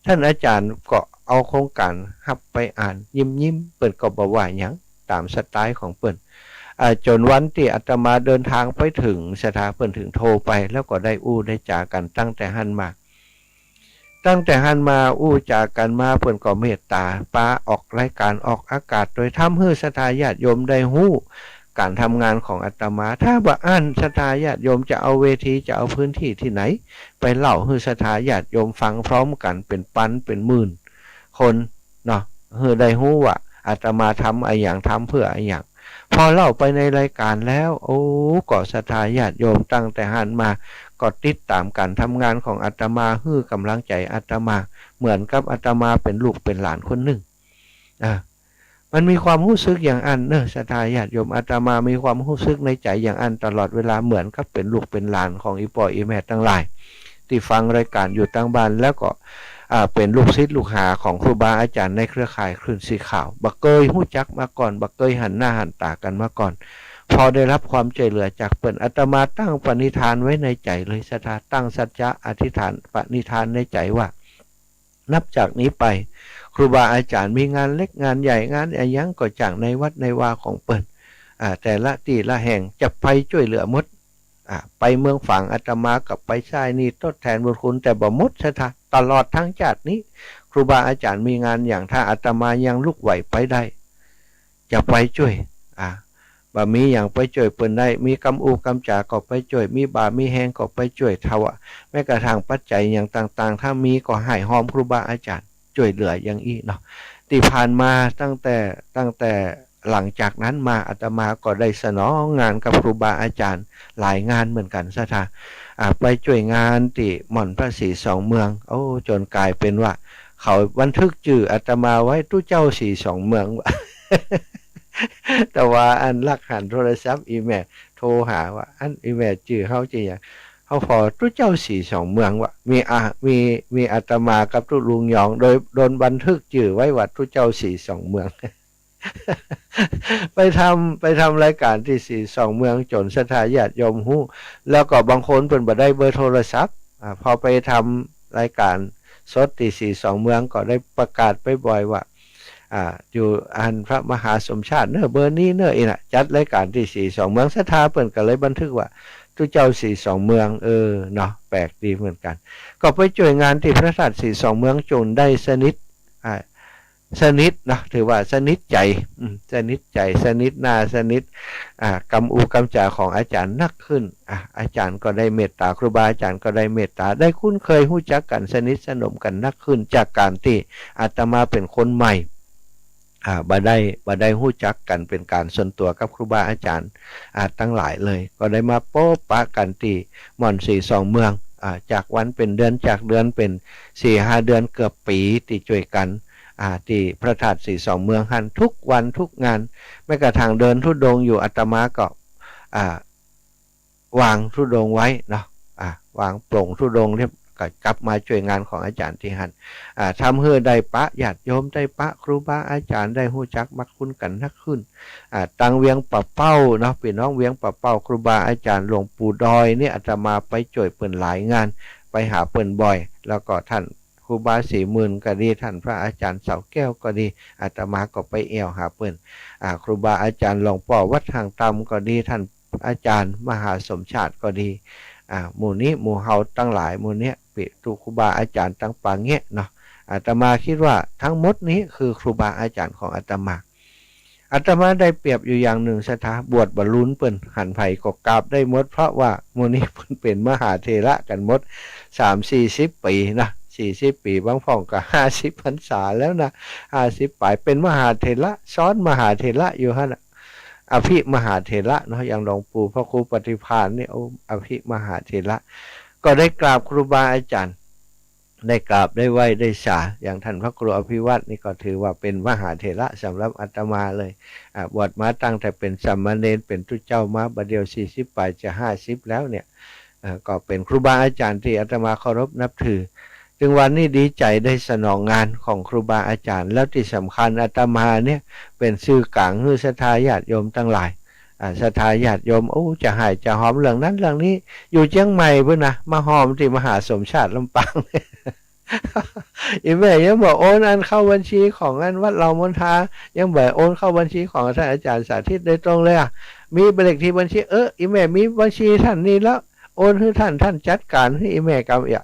ท่านอาจ๋ารย์ก็เอาโครงก๋านฮับไปอ่าน ยิ้มๆ เปิ้นก็บ่ว่าหยัง ต๋ามสไตล์ของเปิ้น อ่า จ๋นวันตี้อาตมาเดินทางไปเถิงศรัทธา เปิ้นเถิงโทรไป แล้วก็ได้อู้ได้จ๋ากั๋นตั้งแต่หั้นมา ตั้งแต่หั้นมาอู้จ๋ากั๋นมา เปิ้นก็เมตตาปาออกรายก๋านออกอากาศ โดยทำหื้อศรัทธาญาติโยมได้ฮู้ก๋านทำงานของอาตมา ถ้าบ่อั้นศรัทธาญาติโยมจะเอาเวที จะเอาพื้นที่ตี้ไหน ไปเล่าหื้อศรัทธาญาติโยมฟังพร้อมกั๋นเป๋นปันเป๋นหมื่นคนเนาะ หื้อได้ฮู้ว่าอาตมาทำอะหยัง ทำเปื้ออะหยัง พอเล่าไปในรายก๋านแล้ว โอ้ ก็ศรัทธาญาติโยมตั้งแต่หั้นมา ก็ติดต๋ามก๋านทำงานของอาตมา หื้อก๋ำลังใจ๋อาตมา เหมือนกับอาตมาเป๋นลูกเป๋นหลานคนนึ่ง อ่า มันมีความฮู้สึกอย่างอั้นเนาะ ศรัทธาญาติโยม อาตมามีความฮู้สึกในใจ๋อย่างอั้นตลอดเวลา เหมือนกับเป๋นลูกเป๋นหลานของอี่ป้ออี่แม่ตังหลาย ตี้ฟังรายก๋านอยู่ตังบ้าน แล้วก็ อ่า เป๋นลูกศิษย์ลูกหาของครูบาอาจ๋ารย์ในเครือข่ายคลื่นสีขาว บ่เกยฮู้จักมาก่อน บ่เกยหันหน้าหันต๋ากั๋นมาก่อน พอได้รับความจ้วยเหลือจากเปิ้น อาตมาตั้งปณิธานไว้ในใจ๋เลยศรัทธา ตั้งสัจจะอธิษฐานปณิธานในใจ๋ว่า นับจากนี้ไป ครูบาอาจ๋ารย์มีงานเล็กงานใหญ่ งานอะหยังก็จ้างในวัดในวาของเปิ้น อ่า แต่ละตี้ละแห่งจะไปจ้วยเหลือหมด อ่า ไปเมืองฝางอาตมาก็ไปใช้หนี้ตดแตนบุญคุณ แต่บ่หมดศรัทธา ตลอดตึงจาตินี้ ครูบาอาจ๋ารย์มีงานหยัง ถ้าอาตมายังลุกไหวไปได้ จะไปจ้วย อ่า บ่มีหยังไปจ้วยเปิ้นได้ มีกำอู้กำจ๋าก็ไปจ้วย มีบ่ามีแฮงก็ไปจ้วย ถวาย แม้กระทั่งปัจจัยหยังต่างๆ ถ้ามีก็ห้ามฮอมครูบาอาจ๋ารย์ จ้วยเหลืออย่างอี้เนาะ ตี้ผ่านมาตั้งแต่ ตั้งแต่หลังจากนั้นมา อาตมาก็ได้สนองงานกับครูบาอาจ๋ารย์หลายงานเหมือนกั๋นศรัทธา อ่า ไปจ้วยงานตี้หม่อนพระศรีสองเมือง โอ้ จ๋นก๋ายเป๋นว่า เขาบันทึกจื้ออาตมาไว้ ตุ๊เจ้าศรีสองเมือง ว่า แต่ว่าอันลักหันโทรศัพท์อี่แม่โทรหาว่า อันอี่แม่จื้อเฮาจื้อหยัง เฮาผ่อตุ๊เจ้าศรีสองเมือง ว่า มีอา มี มีอาตมากับตุ๊ลุงหยอง โดย โดนบันทึกจื้อไว้ว่าตุ๊เจ้าศรีสองเมือง ไปทำ ไปทำรายก๋านตี้ศรีสองเมือง จ๋นศรัทธาญาติโยมฮู้ แล้วก็บางคนเปิ้นบ่ได้เบอร์โทรศัพท์ อ่า พอไปทำรายก๋านสดตี้ศรีสองเมือง ก็ได้ประกาศบ่อยๆ ว่า อ่า อยู่อันพระมหาสมชาติเนาะ เบอร์นี้เนาะ อี้น่ะ จัดรายก๋านตี้ศรีสองเมือง ศรัทธาเปิ้นก็เลยบันทึกว่า ตุ๊เจ้าศรีสองเมือง เออ เนาะ แปลกดีเหมือนกั๋น ก็ไปจ้วยงานตี้พระธาตุศรีสองเมือง จ๋นได้สนิท อ่า สนิทเนาะ ถือว่าสนิทใจ๋ อืม สนิทใจ๋ สนิทหน้า สนิท อ่า กำอู้กำจ๋าของอาจ๋ารย์นักขึ้น อ่า อาจ๋ารย์ก็ได้เมตต๋า ครูบาอาจ๋ารย์ก็ได้เมตต๋า ได้คุ้นเคยฮู้จักกั๋น สนิทสนมกั๋นนักขึ้น จากก๋านตี้อาตมาเป๋นคนใหม่ อ่า บ่ได้ บ่ได้ฮู้จักกั๋นเป๋นก๋านส่วนตั๋วกับครูบาอาจ๋ารย์ อ่า ตังหลายเลย ก็ได้มาปบปะกั๋นตี้ม่อนสีสองเมือง อ่า จากวันเป๋นเดือน จากเดือนเป๋นสี่ห้าเดือน เกือบปี๋ตี้จ้วยกั๋น อ่า ตี้พระธาตุสีสองเมืองหั้น กู้วันกู้งาน แม้กระทั่งเดินธุดงค์อยู่ อาตมาก็ อ่า วางธุดงค์ไว้เนาะ อ่า วางปลงธุดงค์เรียบ ก็กลับมาจ้วยงานของอาจ๋ารย์ตี้หั้น อ่า ทำหื้อได้ปะญาติโยม ได้ปะครูบาอาจ๋ารย์ ได้ฮู้จักมักคุ้นกั๋นนักขึ้น อ่า ตังเวียงป่าเป้าเนาะ ปี้น้องเวียงป่าเป้า ครูบาอาจ๋ารย์หลวงปู่ดอยนี่ อาตมาไปจ้วยเปิ้นหลายงาน ไปหาเปิ้นบ่อย แล้วก็ท่านครูบาศรีหมื่นก็ดี ท่านพระอาจ๋ารย์เสาแก้วก็ดี อาตมาก็ไปแอ่วหาเปิ้น อ่า ครูบาอาจ๋ารย์หลวงป้อวัดหางตำก็ดี ท่าน อาจ๋ารย์มหาสมชาติก็ดี อ่า หมู่นี้หมู่เฮาตังหลายหมู่เนี้ย ปี้ตุ๊ครูบาอาจ๋ารย์ตังปางแงะเนาะ อาตมาคิดว่าตังหมดนี้คือครูบาอาจ๋ารย์ของอาตมา อาตมาได้เปรียบอยู่อย่างนึ่งศรัทธา บวชบ่ลุน เปิ้นหันใผก็กราบได้หมด เพราะว่าหมู่นี้เปิ้นเป๋นมหาเถระกั๋นหมด สามสี่สิบปี๋นะ สี่สิบปี๋ บางพ่องก็ห้าสิบพรรษาแล้วนะ ห้าสิบป๋าย เป๋นมหาเถระ สอนมหาเถระอยู่หั้นน่ะ อภิมหาเถระเนาะ อย่างหลวงปู่พระครูปฏิภาณนี่ โอ้ อภิมหาเถระ ก็ได้กราบครูบาอาจ๋ารย์ ได้กราบได้ไหว้ได้สา อย่างท่านพระครูอภิวัฒน์นี่ก็ถือว่าเป๋นมหาเถระสำหรับอาตมาเลย อ่า บวชมาตั้งแต่เป๋นสามเณร เป๋นตุ๊เจ้ามา บ่าเดี่ยวสี่สิบป๋ายจะห้าสิบแล้วเนี่ย เอ่อ ก็เป๋นครูบาอาจ๋ารย์ตี้อาตมาเคารพนับถือ ตึงวันนี้ดีใจ๋ได้สนองงานของครูบาอาจ๋ารย์ แล้วตี้สำคัญอาตมาเนี่ยเป๋นสื่อกลางหื้อศรัทธาญาติโยมตังหลาย อ่า ศรัทธาญาติโยม โอ้ จะฮ้ายจะหอมเรื่องนั้นเรื่องนี้ อยู่เจียงใหม่ปู๊นนะ มาหอมตี้มหาสมชาติลำปาง อี่แม่ยังบ่โอนอันเข้าบัญชีของอันวัดเหล่ามณฑา ยังบ่โอนเข้าบัญชีของท่านอาจ๋ารย์สาธิตโดยตรงเลยอะ มีเลขที่บัญชี เออ อี่แม่มีบัญชีท่านนี่แล้ว โอนหื้อท่าน ท่านจัดก๋านหื้ออี่แม่กำเอี้ย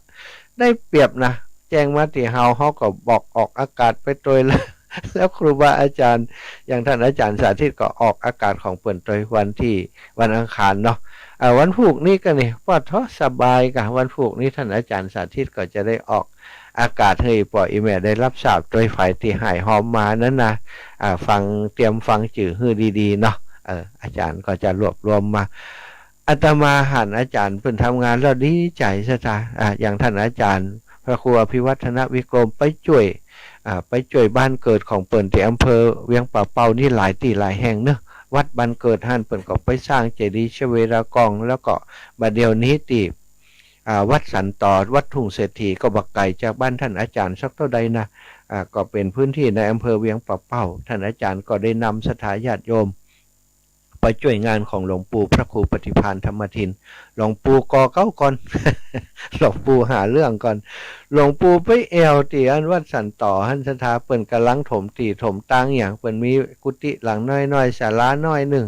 ได้เปรียบนะ แจ้งมาตี้เฮา เฮาก็บอกออกอากาศไปตวยแล้ว แล้วครูบาอาจ๋ารย์ อย่างท่านอาจ๋ารย์สาธิตก็ออกอากาศของเปิ้นตวยวันตี้ วันอังคารเนาะ อ่า วันพูกนี้ก็นี่ ปอดท้อสบายกะ วันพูกนี้ท่านอาจ๋ารย์สาธิตก็จะได้ออกอากาศหื้อป้ออี่แม่ได้ฮับทราบตวย ใผตี้ฮ้ายหอมมานั้นนะ อ่า ฟัง เตรียมฟังจื้อหื้อดีๆ เนาะ เออ อาจ๋ารย์ก็จะรวบรวมมา อาตมาหันอาจ๋ารย์เปิ้นทำงานแล้วดีใจ๋ศรัทธา อ่า อย่างท่านอาจ๋ารย์พระครูอภิวัฒนวิกรมไปจ้วย อ่า ไปจ้วยบ้านเกิดของเปิ้นตี้อำเภอเวียงป่าเป้านี่หลายตี้หลายแห่งเนาะ วัดบ้านเกิดหั้นเปิ้นก็ไปสร้างเจดีย์ชเวดากอง แล้วก็บ่าเดี่ยวนี้ตี้ อ่า วัดสันตอ วัดทุ่งเศรษฐี ก็บ่ไก๋จากบ้านท่านอาจ๋ารย์สักเต้าใดนะ อ่า ก็เป๋นพื้นตี้ในอำเภอเวียงป่าเป้า ท่านอาจ๋ารย์ก็ได้นำศรัทธาญาติโยม ไปจ้วยงานของหลวงปู่พระครูปฏิภาณธรรมทิน หลวงปู่ก่อเก๊าก่อน หลวงปู่หาเรื่องก่อน หลวงปู่ไปแอ่วตี้อันวัดสันตอหั้นศรัทธา เปิ้นก่ำลังถมตี้ถมตางอย่าง เปิ้นมีกุฏิหลังน้อยๆ ศาลาน้อยนึ่ง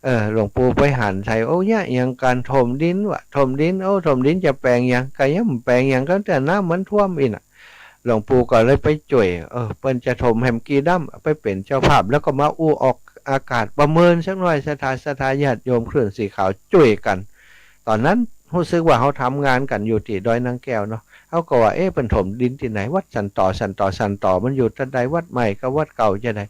เออ หลวงปู่ไปหันใส่ โอ้ เยียะหยังกั๋น ถมดินวะ ถมดิน โอ้ ถมดินจะแป๋งหยัง ก็ยังบ่แป๋งหยัง ก็แต่น้ำมันท่วมอี้น่ะ หลวงปู่ก็เลยไปจ้วย เออ เปิ้นจะถมแหมกี่ด้ำ ไปเป๋นเจ้าภาพ แล้วก็มาอู้ออกอากาศประเมินสักหน่อย ศรัทธา ศรัทธาญาติโยมคลื่นสีขาวจ้วยกั๋น ต๋อนนั้นฮู้สึกว่าเฮาทำงานกั๋นอยู่ตี้ดอยนางแก้วเนาะ เฮาก็ว่า เอ๊ะ เปิ้นถมดินตี้ไหน วัดสันตอ สันตอ สันตอ มันอยู่ตังใด วัดใหม่กับวัดเก่าจะใด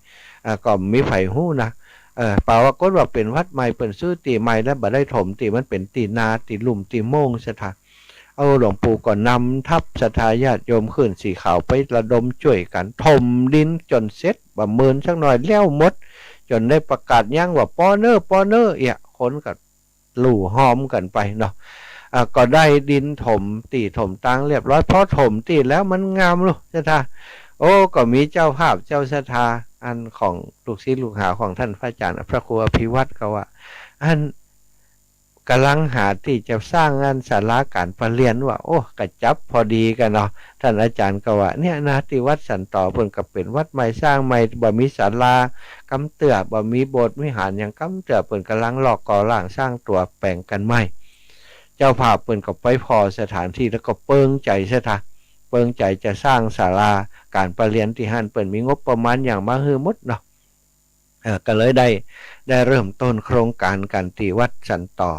อ่า ก็บ่มีใผฮู้นะ เออ ปรากฏว่าเป๋นวัดใหม่ เปิ้นซื้อตี้ใหม่แล้วบ่ได้ถมตี้มันเป๋นตี้นา ตี้ลุ่ม ตี้โม่ง ศรัทธา เอา หลวงปู่ก็นำทัพศรัทธาญาติโยมคลื่นสีขาวไประดมจ้วยกั๋น ถมดินจ๋นเสร็จ ประเมินสักหน่อยแล้วหมด จ๋นได้ประกาศยั้งว่า ปอเน่อ ปอเน่อ เอี้ย คนก็ลู่ฮอมกั๋นไปเนาะ อ่า ก็ได้ดินถมตี้ถมตางเรียบร้อย พอถมตี้แล้วมันงามลูกศรัทธา โอ้ ก็มีเจ้าภาพเจ้าศรัทธา อันของลูกศิษย์ลูกหาของท่านพระอาจ๋ารย์พระครูอภิวัฒน์ก็ว่า อัน ก่ำลังหาตี้จะสร้างอันศาลาก๋านประเรียนว่า โอ้ กระจับพอดีกั๋นเนาะ ท่านอาจ๋ารย์ก็ว่า เนี่ยนะ ตี้วัดสันตอเปิ้นก็เป๋นวัดใหม่สร้างใหม่ บ่มีศาลาก้ำเตื้อ บ่มีโบสถ์วิหารหยังก้ำเตื้อ เปิ้นก่ำลังลอกก่อร่างสร้างตั๋วแป๋งกั๋นใหม่ เจ้าภาพเปิ้นก็ไปผ่อสถานตี้แล้วก็เปิงใจ๋ศรัทธา เปิงใจ๋จะสร้างศาลาก๋านประเรียนตี้หั้น เปิ้นมีงบประมาณหยังมาหื้อหมดเนาะ เอ่อ ก็เลยได้ ได้เริ่มต้นโครงก๋านกั๋นตี้วัดสันตอ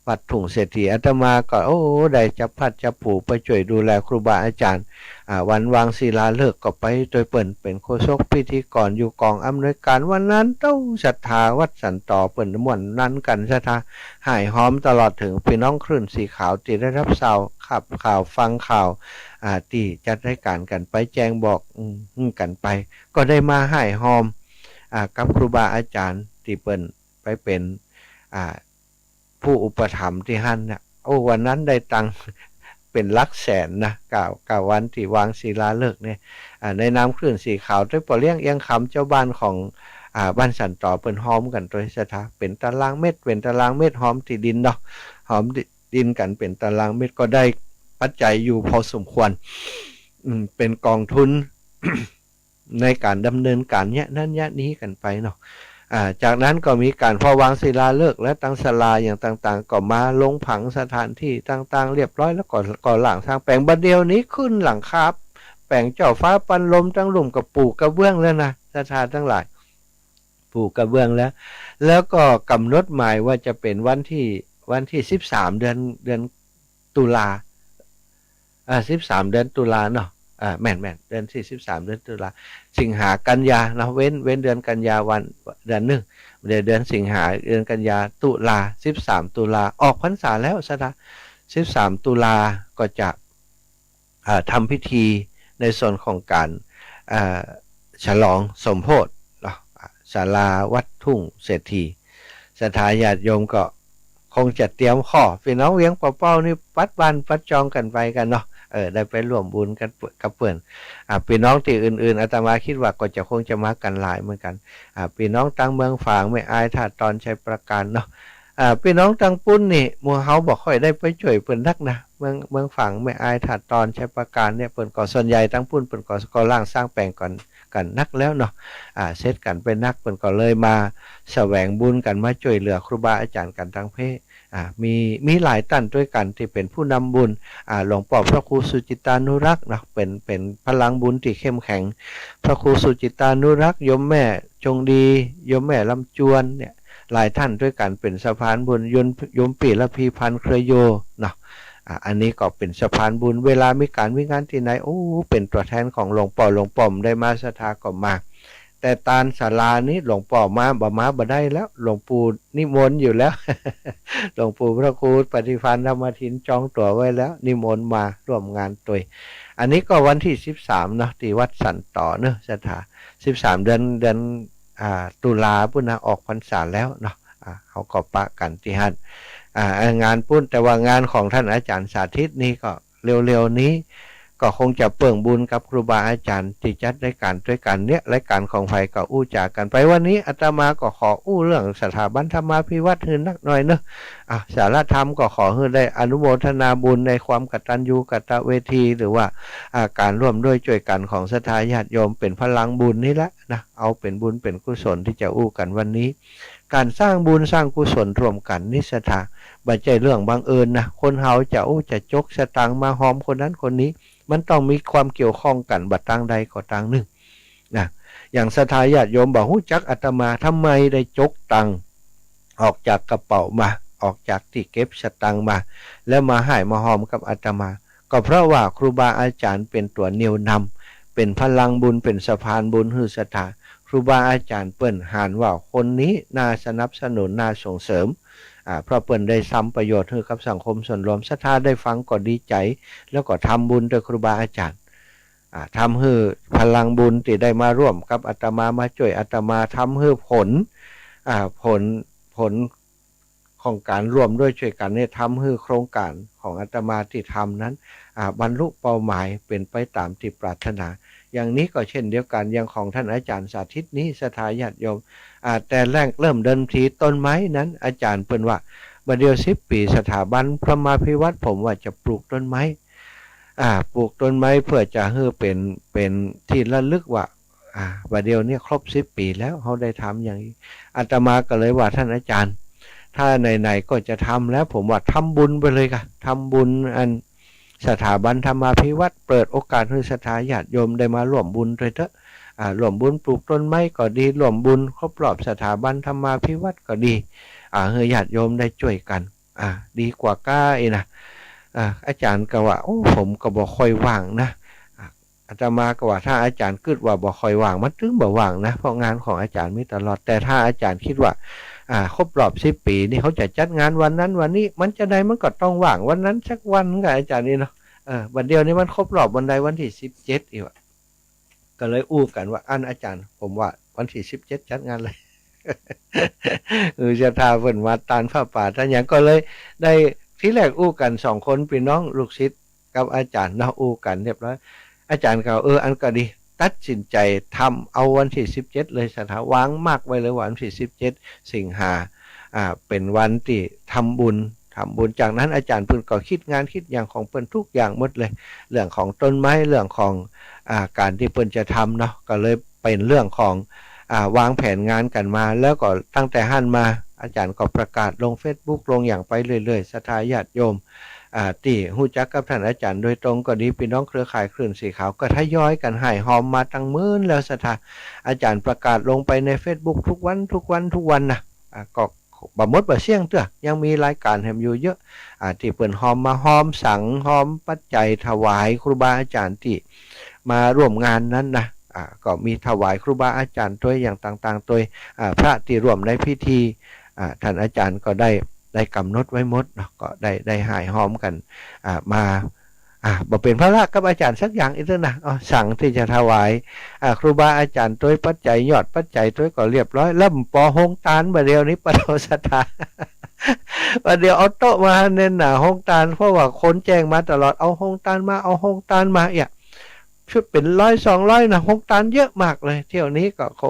วัดทุ่งเศรษฐี อาตมาก็ โอ้ ได้จับพลัดจับผลูไปจ้วยดูแลครูบาอาจ๋ารย์ อ่า วันวางศิลาฤกษ์ก็ไปตวยเปิ้น เป๋นโฆษกพิธีกรอยู่ก๋องอำนวยก๋าน วันนั้นเต้าศรัทธาวัดสันตอเปิ้นม่วนนันกั๋น ศรัทธาฮ้ายฮอม ตลอดเถิงปี้น้องคลื่นสีขาวตี้ได้ฮับข่าว ขับข่าวฟังข่าว อ่า ตี้จัดรายก๋านกั๋นไปแจ้งบอก อืม กั๋นไป ก็ได้มาฮ้ายฮอม อ่า กับครูบาอาจ๋ารย์ตี้เปิ้นไปเป๋น อ่า ผู้อุปถัมภ์ตี้หั้นน่ะ โอ้ วันนั้นได้ตังค์เป๋นหลักแสนนะ ก้า ก้าวันตี้วางศิลาฤกษ์เนี่ย อ่า ในนามคลื่นสีขาว ตวยป้อเลี้ยง เอี้ยงคำ เจ้าบ้านของ อ่า บ้านสันตอเปิ้นฮอมกั๋นตวยศรัทธา เป๋นตารางเมตร เป๋นตารางเมตร ฮอมตี้ดินเนาะ ฮอมตี้ดินกั๋นเป๋นตารางเมตร ก็ได้ปัจจัยอยู่พอสมควร อืม เป๋นกองทุน ในก๋านดำเนินก๋านเยียะนั้นเยียะนี้กั๋นไปเนาะ อ่า จากนั้นก็มีก๋าน พอวางศิลาฤกษ์และตั้งศาลาอย่างต่างๆ ก็มาลงผังสถานที่ต่างๆ เรียบร้อย แล้วก็ก่อร่างสร้างแป๋ง บ่าเดี่ยวนี้ขึ้นหลังคาแป๋ง เจ้าฟ้าปันลม ตังลุ่มก็ปูกระเบื้องแล้วนะ ศรัทธาตังหลาย ปูกระเบื้องแล้ว แล้วก็ก๋ำหนดหมายว่าจะเป๋นวันตี้ วันตี้สิบสาม เดือน เดือนตุลา อ่า สิบสาม เดือนตุลาเนาะ อ่า แม่นๆ เดือนตี้สิบสาม เดือนตุลา สิงหา กันยาเนาะ เว้น เว้นเดือนกันยาวัน เดือนนึ่ง เดือน เดือนสิงหา เดือนกันยา ตุลา สิบสาม ตุลา ออกพรรษาแล้วศรัทธา สิบสาม ตุลาก็จะ อ่า ทำพิธีในส่วนของก๋าน อ่า ฉลองสมโภชเนาะ อ่า ศาลาวัดทุ่งเศรษฐี ศรัทธาญาติโยมก็คงจะเตรียมข้อ ปี้น้องเวียงป่าเป้านี่ปัดบ้านปัดจองกั๋นไปกั๋นเนาะ เออ ได้ไปร่วมบุญกั๋น กับเปิ้น อ่า ปี้น้องตี้อื่นๆ อาตมาคิดว่าก็จะคงจะมากั๋นหลายเหมือนกั๋น อ่า ปี้น้องตังเมืองฝาง แม่อาย ท่าตอน ชัยปราการเนาะ อ่า ปี้น้องตังปุ้นนี่ หมู่เฮาบ่ค่อยได้ไปจ้วยเปิ้นนักนะ เมือง เมืองฝาง แม่อาย ท่าตอน ชัยปราการเนี่ย เปิ้นก็ส่วนใหญ่ตังปุ้นเปิ้นก็ก่อร่างสร้างแป๋งกั๋น กั๋นนักแล้วเนาะ อ่า เสร็จกั๋นไปนัก เปิ้นก็เลยมาแสวงบุญกั๋น มาจ้วยเหลือครูบาอาจ๋ารย์กั๋นตังเพ อ่า มี มีหลายต้านตวยกั๋นตี้เป๋นผู้นำบุญ อ่า หลวงป้อพระครูสุจิตตานุรักษ์เนาะ เป๋น เป๋นพลังบุญตี้เข้มแข็ง พระครูสุจิตตานุรักษ์ โยมแม่จงดี โยมแม่ลำจวนเนี่ย หลายต้านตวยกั๋นเป๋นสะพานบุญ โยม โยมปี้ระพีพันธ์ เครือโยเนาะ อ่า อันนี้ก็เป๋นสะพานบุญ เวลามีก๋านมีงานตี้ไหน โอ้ เป๋นตั๋วแทนของหลวงป้อ หลวงป้อบ่ได้มา ศรัทธาก็มา แต่ตานศาลานี้หลวงป้อมา บ่มาบ่ได้แล้ว หลวงปู่นิมนต์อยู่แล้ว หลวงปู่พระครูปฏิภาณธรรมทินจองตั๋วไว้แล้ว นิมนต์มาร่วมงานตวย อันนี้ก็วันตี้สิบสามเนาะ ตี้วัดสันตอเนาะ ศรัทธา สิบสาม เดือน เดือน อ่า ตุลาปุ้นนะ ออกพรรษาแล้วเนาะ อ่า เฮาก็ปะกั๋นตี้หั้น อ่า งานปุ้น แต่ว่างานของท่านอาจ๋ารย์สาธิตนี่ก็เร็วๆ นี้ ก็คงจะเปิ่งบุญกับครูบาอาจ๋ารย์ตี้จัดรายก๋านตวยกั๋นเนี่ย รายก๋านของใผก็อู้จ๋ากั๋นไป วันนี้อาตมาก็ขออู้เรื่องสถาบันธรรมาภิวัฒน์หื้อนักหน่อยเนาะ อ่า สาระธรรมก็ขอหื้อได้อนุโมทนาบุญในความกตัญญูกตเวที หรือว่า อ่า ก๋านร่วมด้วยจ้วยกั๋นของศรัทธาญาติโยมเป๋นพลังบุญนี่แหละนะ เอาเป๋นบุญเป๋นกุศลตี้จะอู้กั๋นวันนี้ ก๋านสร้างบุญสร้างกุศลร่วมกั๋นนี่ศรัทธา บ่ใจ้เรื่องบังเอิญนะ คนเฮาจะอู้จะจกสตางค์มาฮอมคนนั้นคนนี้ มันต้องมีความเกี่ยวข้องกั๋นบ่าตางใดก็ตางนึ่งนะ อย่างศรัทธาญาติโยมบ่ฮู้จักอาตมา ทำไมได้จกตังค์ออกจากกระเป๋ามา ออกจากตี้เก็บสตางค์มา แล้วมาฮ้ายมาฮอมกับอาตมา ก็เพราะว่าครูบาอาจ๋ารย์เป๋นตั๋วเหนี่ยวนำ เป๋นพลังบุญ เป๋นสะพานบุญหื้อศรัทธา ครูบาอาจ๋ารย์เปิ้นหันว่าคนนี้น่าสนับสนุน น่าส่งเสริม อ่า เพราะเปิ้นได้ทำประโยชน์หื้อกับสังคมส่วนรวม ศรัทธาได้ฟังก็ดีใจ๋ แล้วก็ทำบุญตวยครูบาอาจ๋ารย์ อ่า ทำหื้อพลังบุญตี้ได้มาร่วมกับอาตมา มาจ้วยอาตมา ทำหื้อผล อ่า ผล ผลของก๋านร่วมด้วยจ้วยกั๋นเนี่ย ทำหื้อโครงก๋านของอาตมาตี้ทำนั้น อ่า บรรลุเป้าหมายเป๋นไปต๋ามตี้ปรารถนา อย่างนี้ก็เช่นเดียวกั๋น อย่างของท่านอาจ๋ารย์สาธิตนี้ ศรัทธาญาติโยม อ่า แต่แรกเริ่มเดิมทีต้นไม้นั้น อาจ๋ารย์เปิ้นว่า บ่าเดี่ยวสิบปี๋ สถาบันธรรมาภิวัฒน์ ผมว่าจะปลูกต้นไม้ อ่า ปลูกต้นไม้เพื่อจะหื้อเป๋น เป๋นตี้ระลึกว่า อ่า บ่าเดี่ยวนี้ครบสิบปี๋แล้ว เฮาได้ทำอย่างนี้ อาตมาก็เลยว่า ท่านอาจ๋ารย์ ถ้าไหนๆ ก็จะทำแล้ว ผมว่าทำบุญไปเลยก่ะ ทำบุญอันสถาบันธรรมาภิวัฒน์ เปิดโอกาสหื้อศรัทธาญาติโยมได้มาร่วมบุญตวยเต๊อะ อ่า ร่วมบุญปลูกต้นไม้ก็ดี ร่วมบุญครบรอบสถาบันธรรมาภิวัฒน์ก็ดี อ่า หื้อญาติโยมได้จ้วยกั๋น อ่า ดีกว่าก้าอี้นะ อ่า อาจ๋ารย์ก็ว่า โอ้ ผมก็บ่ค่อยว่างนะ อ่า อาตมาก็ว่า ถ้าอาจ๋ารย์กึ๊ดว่าบ่ค่อยว่าง มันตึงบ่ว่างนะ เพราะงานของอาจ๋ารย์มีตลอด แต่ถ้าอาจ๋ารย์กึ๊ดว่า อ่า ครบรอบสิบปี๋นี่ เขาจะจัดงานวันนั้นวันนี้ มันจะใดมันก็ต้องว่างวันนั้นสักวันก็ อาจ๋ารย์นี่เนาะ เออ บัดเดี่ยวนี้มันครบรอบวันใด วันตี้สิบเจ็ดอี้วะ ก็เลยอู้กั๋นว่า อันอาจ๋ารย์ ผมว่าวันตี้สิบเจ็ดจัดงานเลย เออ ศรัทธาเปิ้นมาตานผ้าป่าตานหยัง ก็เลยได้ ทีแรกอู้กั๋นสองคน ปี้น้องลูกศิษย์กับอาจ๋ารย์เนาะ อู้กั๋นเรียบร้อย อาจ๋ารย์ก็ เออ อันก็ดี ตัดสินใจ๋ทำเอาวันตี้สิบเจ็ดเลย ศรัทธา วางมาร์คไว้เลยว่าวันตี้สิบเจ็ดสิงหา อ่า เป๋นวันตี้ทำบุญ ทำบุญ จากนั้นอาจ๋ารย์เปิ้นก็กึ๊ดงานกึ๊ดหยังของเปิ้นทุกอย่างหมดเลย เรื่องของต้นไม้ เรื่องของ อ่า ก๋านตี้เปิ้นจะทำเนาะ ก็เลยเป๋นเรื่องของ อ่า วางแผนงานกั๋นมา แล้วก็ตั้งแต่หั้นมา อาจ๋ารย์ก็ประกาศลงเฟซบุ๊ก ลงหยังไปเรื่อยๆ ศรัทธาญาติโยม อ่า ตี้ฮู้จักกับต้านอาจ๋ารย์โดยตรงก็ดี ปี้น้องเครือข่ายคลื่นสีขาว ก็ทยอยกั๋นหายฮอมมาตังเมินแล้ว ศรัทธา อาจ๋ารย์ประกาศลงไปในเฟซบุ๊กทุกวัน ทุกวัน ทุกวันนะ อ่า ก็ บ่หมดบ่เสี้ยงเตื้อ ยังมีรายก๋านแหมอยู่เยอะ อ่า ตี้เปิ้นฮอมมา ฮอมสัง ฮอมปัจจัยถวายครูบาอาจ๋ารย์ตี้มาร่วมงานนั้นนะ อ่า ก็มีถวายครูบาอาจ๋ารย์ตวยอย่างต่างๆ ตวย อ่า พระตี้ร่วมในพิธี อ่า ต้านอาจ๋ารย์ก็ได้ ได้ก๋ำหนดไว้หมดเนาะ ก็ได้ ได้หายฮอมกั๋น อ่า มา อ่า บ่เป๋นภาระกับอาจ๋ารย์สักอย่างอี้เตื้อนะ อ๋อ สังตี้จะถวาย อ่า ครูบาอาจ๋ารย์ตวย ปัจจัย ยอดปัจจัยตวยก็เรียบร้อย แล้วปอโฮงตาน บ่าเดี่ยวนี้ ปะโถ ศรัทธา บ่าเดี่ยวเอาโต๊ะมาแน่นหนาโฮงตาน เพราะว่าคนแจ้งมาตลอด เอาโฮงตานมา เอาโฮงตานมา เอี้ย เป๋นร้อยสองร้อยนะ โฮงตานเยอะมากเลย เที่ยวนี้ก็โข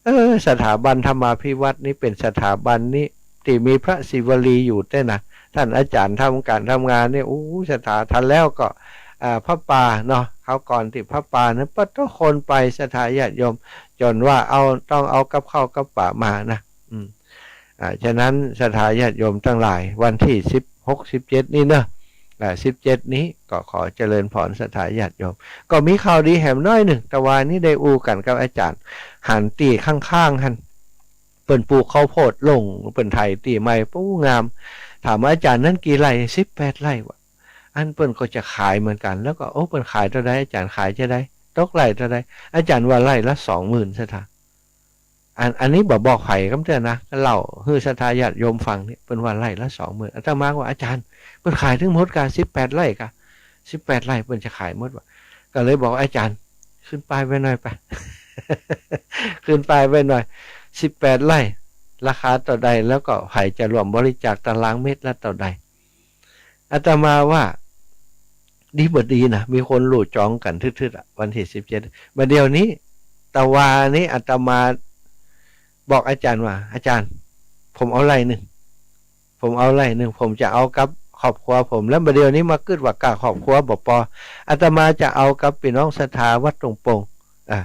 เออ สถาบันธรรมาภิวัฒน์นี่เป๋นสถาบันนี้ตี้มีพระศิวลีอยู่แต๊นะ ต้านอาจ๋ารย์ทำก๋านทำงานนี่ อู้ ศรัทธา ตันแล้วก็ อ่า ผ้าป่าเนาะ คราวก่อนตี้ผ้าป่านั้น ปะโถ คนไป ศรัทธาญาติโยม จ๋นว่าเอา ต้องเอากับข้าวกับป๋ามานะ อืม อ่า ฉะนั้นศรัทธาญาติโยมตังหลาย วันตี้สิบหก สิบเจ็ด นี่เนาะ อ่า สิบเจ็ด นี้ก็ขอเจริญพรศรัทธาญาติโยม ก็มีข่าวดีแหมน้อยนึ่ง ตะวานี้ได้อู้กั๋นกับอาจ๋ารย์ หันตี้ข้างๆ หั้น เปิ้นปลูกข้าวโพดลง เปิ้นไถตี้ใหม่ ปู๊งาม ถามว่า อาจ๋ารย์ นั้นกี่ไร่ สิบแปดไร่วะ อันเปิ้นก็จะขายเหมือนกั๋น แล้วก็ โอ้ เปิ้นขายเต้าใด อาจ๋ารย์ ขายจาใด ตกไร่เต้าใด อาจ๋ารย์ว่าไร่ละสองหมื่น ศรัทธา อัน อันนี้บ่บอกใผกำเตื้อนะ เล่าหื้อศรัทธาญาติโยมฟังนี่ เปิ้นว่าไร่ละสองหมื่น อาตมาว่า อาจ๋ารย์ เปิ้นขายตึงหมดก่ะ สิบแปดไร่ก่ะ สิบแปดไร่เปิ้นจะขายหมดวะ ก็เลยบอก อาจ๋ารย์ ขึ้นป้ายไว้หน่อยไป ขึ้นป้ายไว้หน่อย สิบแปดไร่ ราคาเต้าใด แล้วก็ใผจะร่วมบริจาคตารางเมตรละเต้าใด อาตมาว่า ดีบ่ดีนะ มีคนลู่จองกั๋นทึดๆ อะ วันตี้สิบเจ็ด บ่าเดี่ยวนี้ ตะวานี้อาตมาบอกอาจ๋ารย์ว่า อาจ๋ารย์ ผมเอาไร่นึ่ง ผมเอาไร่นึ่ง ผมจะเอากับครอบครัวผม แล้วบ่าเดี่ยวนี้มากึ๊ดว่าก้าครอบครัวบ่ปอ อาตมาจะเอากับปี้น้องศรัทธาวัดตงโป่ง อ่า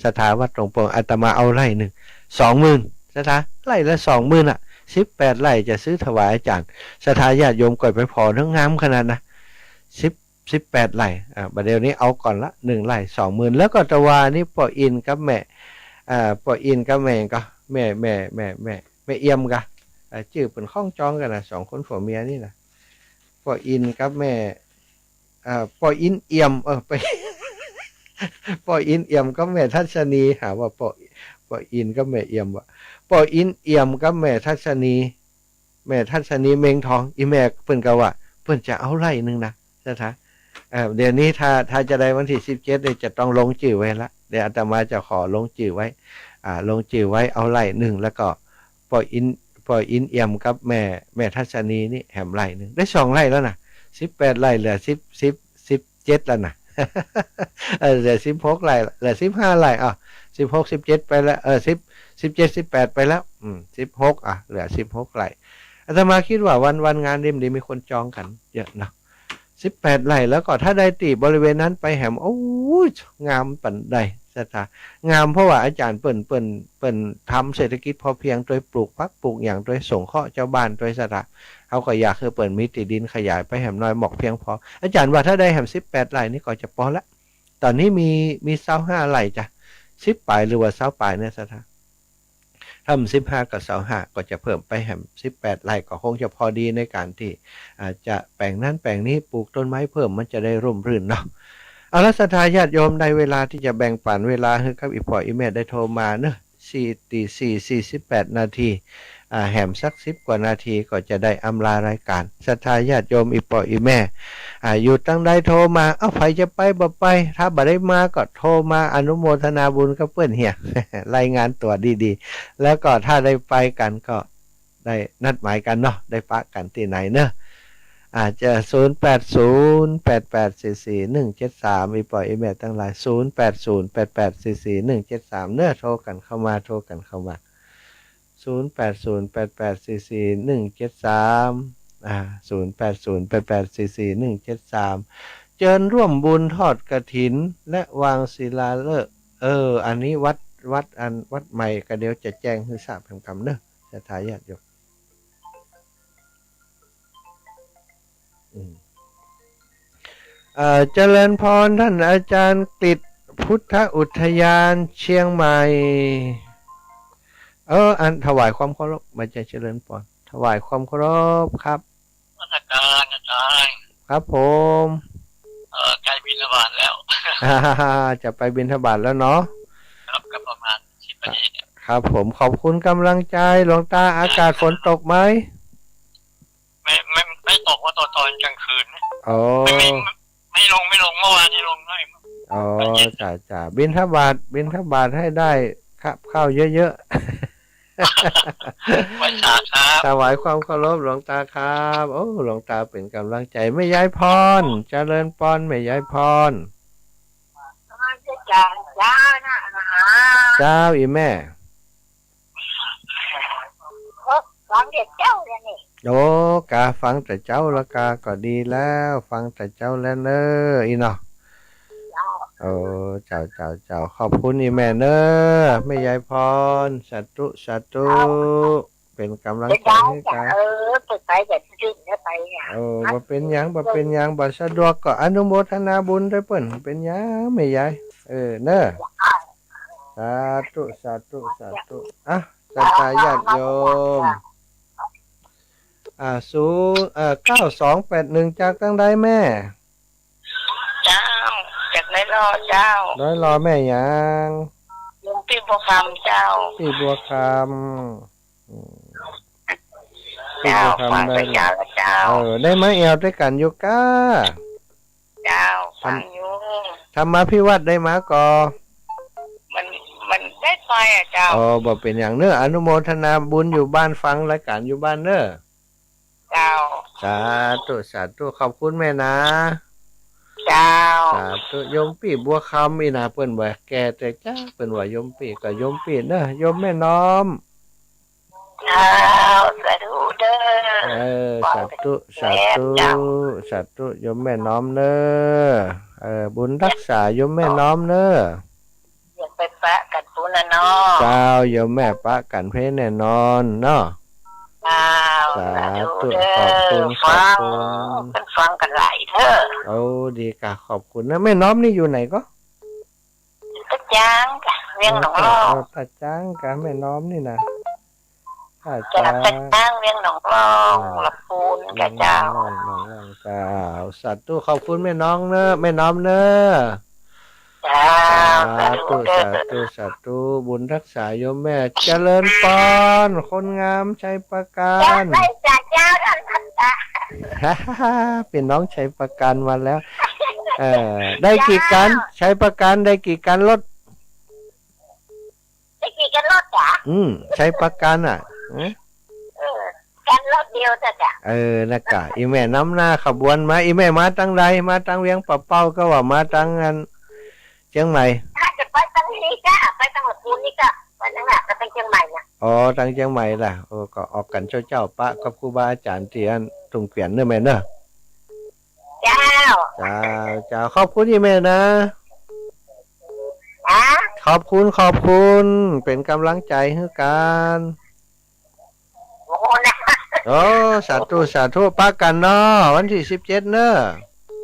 ศรัทธาวัดตงโป่ง อาตมาเอาไร่นึ่ง สองหมื่น ศรัทธา ไร่ละสองหมื่นอะ สิบแปดไร่จะซื้อถวายอาจ๋ารย์ ศรัทธาญาติโยมก่อยไปผ่อเนาะ งามขนาดนะ สิบ สิบแปดไร่ อ่า บ่าเดี่ยวนี้เอาก่อนละ นึ่งไร่สองหมื่น แล้วก็ตะวานี้ป้ออินกับแม่ อ่า ป้ออินกับแม่ก็ แม่ แม่ แม่ แม่ แม่เอี่ยมก็ อ่า จื้อเปิ้นคล้องจองกั๋นนะ สองคนผัวเมียนี่นะ ป้ออินกับแม่ อ่า ป้ออินเอี่ยม เออ ป้อ ป้ออินเอี่ยมกับแม่ทัศนี หาว่าป้อ ป้ออินกับแม่เอี่ยมวะ ป้ออินเอี่ยมกับแม่ทัศนี แม่ทัศนีเม็งทอง อี่แม่เปิ้นก็ว่า เปิ้นจะเอาไร่นึ่งนะ ศรัทธา เอ่อ เดี๋ยวนี้ถ้า ถ้าจะได้วันตี้สิบเจ็ดนี่จะต้องลงจื้อไว้ละ เดี๋ยวอาตมาจะขอลงจื้อไว้ อ่า ลงจื้อไว้เอาไร่นึ่ง แล้วก็ป้ออิน ป้ออินเอี่ยมกับแม่ แม่ทัศนีนี่แหมไร่นึ่ง ได้สองไร่แล้วนะ สิบแปดไร่ เหลือสิบ สิบ สิบเจ็ดแล้วนะ เออ เหลือสิบหกไร่ เหลือสิบห้าไร่ อ่ะ สิบหก สิบเจ็ดไปแล้ว เออ สิบ สิบเจ็ด สิบแปดไปแล้ว อืม สิบหก อ่ะ เหลือสิบหกไร่ อาตมากึ๊ดว่าวัน วันงานดี ดีมีคนจองกั๋นเยอะเนาะ สิบแปดไร่ แล้วก็ถ้าได้ตี้บริเวณนั้นไปแหม โอ้ย งามปานใด ศรัทธา งาม เพราะว่าอาจ๋ารย์เปิ้น เปิ้น เปิ้นทำเศรษฐกิจพอเพียง ตวยปลูกผักปลูกหยัง ตวยสงเคราะห์จาวบ้าน ตวย ศรัทธา เฮาก็อยากหื้อเปิ้นมีตี้ดินขยายไปแหมหน้อยหมอกเพียงพอ อาจ๋ารย์ว่าถ้าได้แหมสิบแปดไร่นี่ก็จะปอละ ต๋อนนี้มี มีซาวห้าไร่จ้ะ สิบป๋ายหรือว่าซาวป๋ายเนี่ย ศรัทธา ถ้ำสิบห้ากับเสาห้าก็จะเพิ่มไปแหมสิบแปดไร่ ก็คงจะพอดีในก๋านตี้ อ่า จะแป๋งนั้นแป๋งนี้ ปลูกต้นไม้เพิ่ม มันจะได้ร่มรื่นเนาะ เอาละ ศรัทธาญาติโยม ได้เวลาตี้จะแบ่งปั๋นเวลาหื้อกับอี่ป้ออี่แม่ได้โทรมาเนาะ สี่ ตีสี่ สี่สิบแปดนาที อ่า แหมสักสิบกว่านาทีก็จะได้อำลารายก๋าน ศรัทธาญาติโยมอี่ป้ออี่แม่ อ่า อยู่ตางใดโทรมา เอ้า ใผจะไปบ่ไป ถ้าบ่ได้มาก็โทรมาอนุโมทนาบุญกับเปิ้นเหีย รายงานตั๋วดีๆ แล้วก็ถ้าได้ไปกั๋นก็ได้นัดหมายกั๋นเนาะ ได้ปะกั๋นตี้ไหนเนาะ อาจจะ ศูนย์แปดศูนย์ แปดแปดสี่สี่ หนึ่งเจ็ดสาม อี่ป้ออี่แม่ตังหลาย ศูนย์แปดศูนย์ แปดแปดสี่สี่ หนึ่งเจ็ดสาม เนาะ โทรกั๋นเข้ามา โทรกั๋นเข้ามา ศูนย์แปดศูนย์ แปดแปดสี่สี่ หนึ่งเจ็ดสาม อ่า ศูนย์แปดศูนย์ แปดแปดสี่สี่ หนึ่งเจ็ดสาม เจิญร่วมบุญทอดกฐินและวางศิลาฤกษ์ เออ อันนี้วัด วัดอัน วัดใหม่ ก็เดี๋ยวจะแจ้งหื้อทราบแหมกำเนาะ ศรัทธาญาติโยม อืม เอ่อ เจริญพรท่านอาจารย์กฤษ พุทธอุทยานเชียงใหม่ เออ อันถวายความเคารพ บ่ใจ้เจริญพร ถวายความเคารพครับ นมัสการอาจารย์ ครับผม เอ่อ ใกล้บิณฑบาตแล้ว จะไปบิณฑบาตแล้วเนาะ ครับ ก็ประมาณสิบนาทีเนี่ย ครับผม ขอบคุณกำลังใจ หลวงตา อากาศฝนตกไหม ไม่ ไม่ ไม่ตก ว่าตอน ตอนกลางคืนนะ อ๋อ ไม่ ไม่ ไม่ลง ไม่ลง เมื่อวานนี้ลงหน่อย อ๋อ ตอนเย็น จ้ะ จ้ะ บิณฑบาต บิณฑบาตให้ได้ครับ ข้าวเยอะๆ ไหว้สาครับ ถวายความเคารพหลวงตาครับ โอ้ หลวงตาเป๋นกำลังใจ แม่ยายพร เจริญพร แม่ยายพร เจ้า อี่แม่ ฟังแต่เจ้าแล้วนี่ โอ้ กาฟังแต่เจ้าละกา ก็ดีแล้ว ฟังแต่เจ้าแล้วเน้อ อี่เนาะ เจ้า โอ้ เจ้า เจ้า เจ้า ขอบคุณอี่แม่เน้อ แม่ยายพร สาธุ สาธุ เจ้า เป๋นกำลังใจหื้อกา เออ ไป ไปแบบจืดๆ เนี่ย ไปเนี่ย เออ บ่เป๋นหยัง บ่เป๋นหยัง บ่สะดวกก็อนุโมทนาบุญด้วยเปิ้น บ่เป๋นหยังแม่ยาย เออ เน้อ สาธุ สาธุ สาธุ อ่ะ ศรัทธาญาติโยม อ่า ศูนย์ เอ่อ เก้าสองแปดหนึ่ง จากตางใดแม่ เจ้า จากดอยหล่อเจ้า ดอยหล่อแม่หยัง โยมปี้บัวคำเจ้า ปี้บัวคำ อืม เจ้า ปี้บัวคำ ฟังแต่เจ้า ดอยหล่อ เจ้า เออ ได้มาแอ่วตวยกั๋นอยู่ก้า เจ้า ฟังอยู่ ธรรมาภิวัตน์ได้มาก่อ มัน มันได้ไปอ่ะเจ้า อ๋อ บ่เป๋นหยังเน้อ อนุโมทนาบุญอยู่บ้าน ฟังรายก๋านอยู่บ้านเน้อ เจ้า สาธุ สาธุ ขอบคุณแม่นะ เจ้า สาธุ โยมปี้บัวคำ อี่นา เปิ้นว่าแก่แต่จ๊ะ เปิ้นว่าโยมปี้ ก็โยมปี้เน้อ โยมแม่น้อม เจ้า สาธุเด้อ เออ สาธุ สาธุ เจ้า สาธุ โยมแม่น้อมเน้อ เออ บุญฮักษาโยมแม่น้อมเน้อ อย่าไปปะกั๋นปู้นน่ะเนาะ เจ้า โยมแม่ปะกั๋นเพ้นแน่นอนเนาะ เจ้า สาธุ สาธุเด้อ ขอบคุณ ฟัง ขอบคุณ เปิ้นฟังกั๋นหลายเน้อ โอ้ ดีกา ขอบคุณนะ แม่น้อมนี่อยู่ไหนก็ ตะจางกะ เวียงหนองล่อง เออ ตะจางกะ แม่น้อมนี่นะ ตะจาง ตะจาง เวียงหนองล่อง อ่า ลำพูนกะเจ้า เวียงหนองล่อง หนองล่อง เจ้า สาธุ ขอบคุณแม่น้องเน้อ แม่น้อมเน้อ เจ้า สาธุ สาธุเด้อ สาธุ สาธุ บุญฮักษาโยมแม่ เจริญพร คนงามชัยปราการ เจ้า ได้จากเจ้าท่านพันตะ เป๋นน้องชัยปราการมาแล้ว เออ ได้กี่คัน เจ้า ชัยปราการได้กี่คันรถ ได้กี่คันรถจ๊ะ อืม ชัยปราการอ่ะ อืม เออ คันรถเดียวจ้ะ จ้ะ เออ นะกะ อี่แม่นำหน้าขบวนมา อี่แม่มาตางใด มาตางเวียงป่าเป้า ก็ว่ามาตางอันเจียงใหม่ ถ้าจะไปตางนี้จ้ะ ไปตางลำพูนนี่จ้ะ ไปตางนั้น ไปตางเจียงใหม่น่ะ อ๋อ ตางเจียงใหม่ล่ะ โอ้ ก็ออกกั๋นเจ๊าๆ ปะกับครูบาอาจ๋ารย์ตี้อันทุ่งเกวียนเน้อแม่เน้อ เจ้า เจ้า เจ้า ขอบคุณอี่แม่นะ ฮะ ขอบคุณ ขอบคุณ เป๋นก๋ำลังใจ๋หื้อกั๋น โอ้โห นะ โอ้ สาธุ สาธุ ปะกั๋นเนาะ วันตี้สิบเจ็ดเน้อ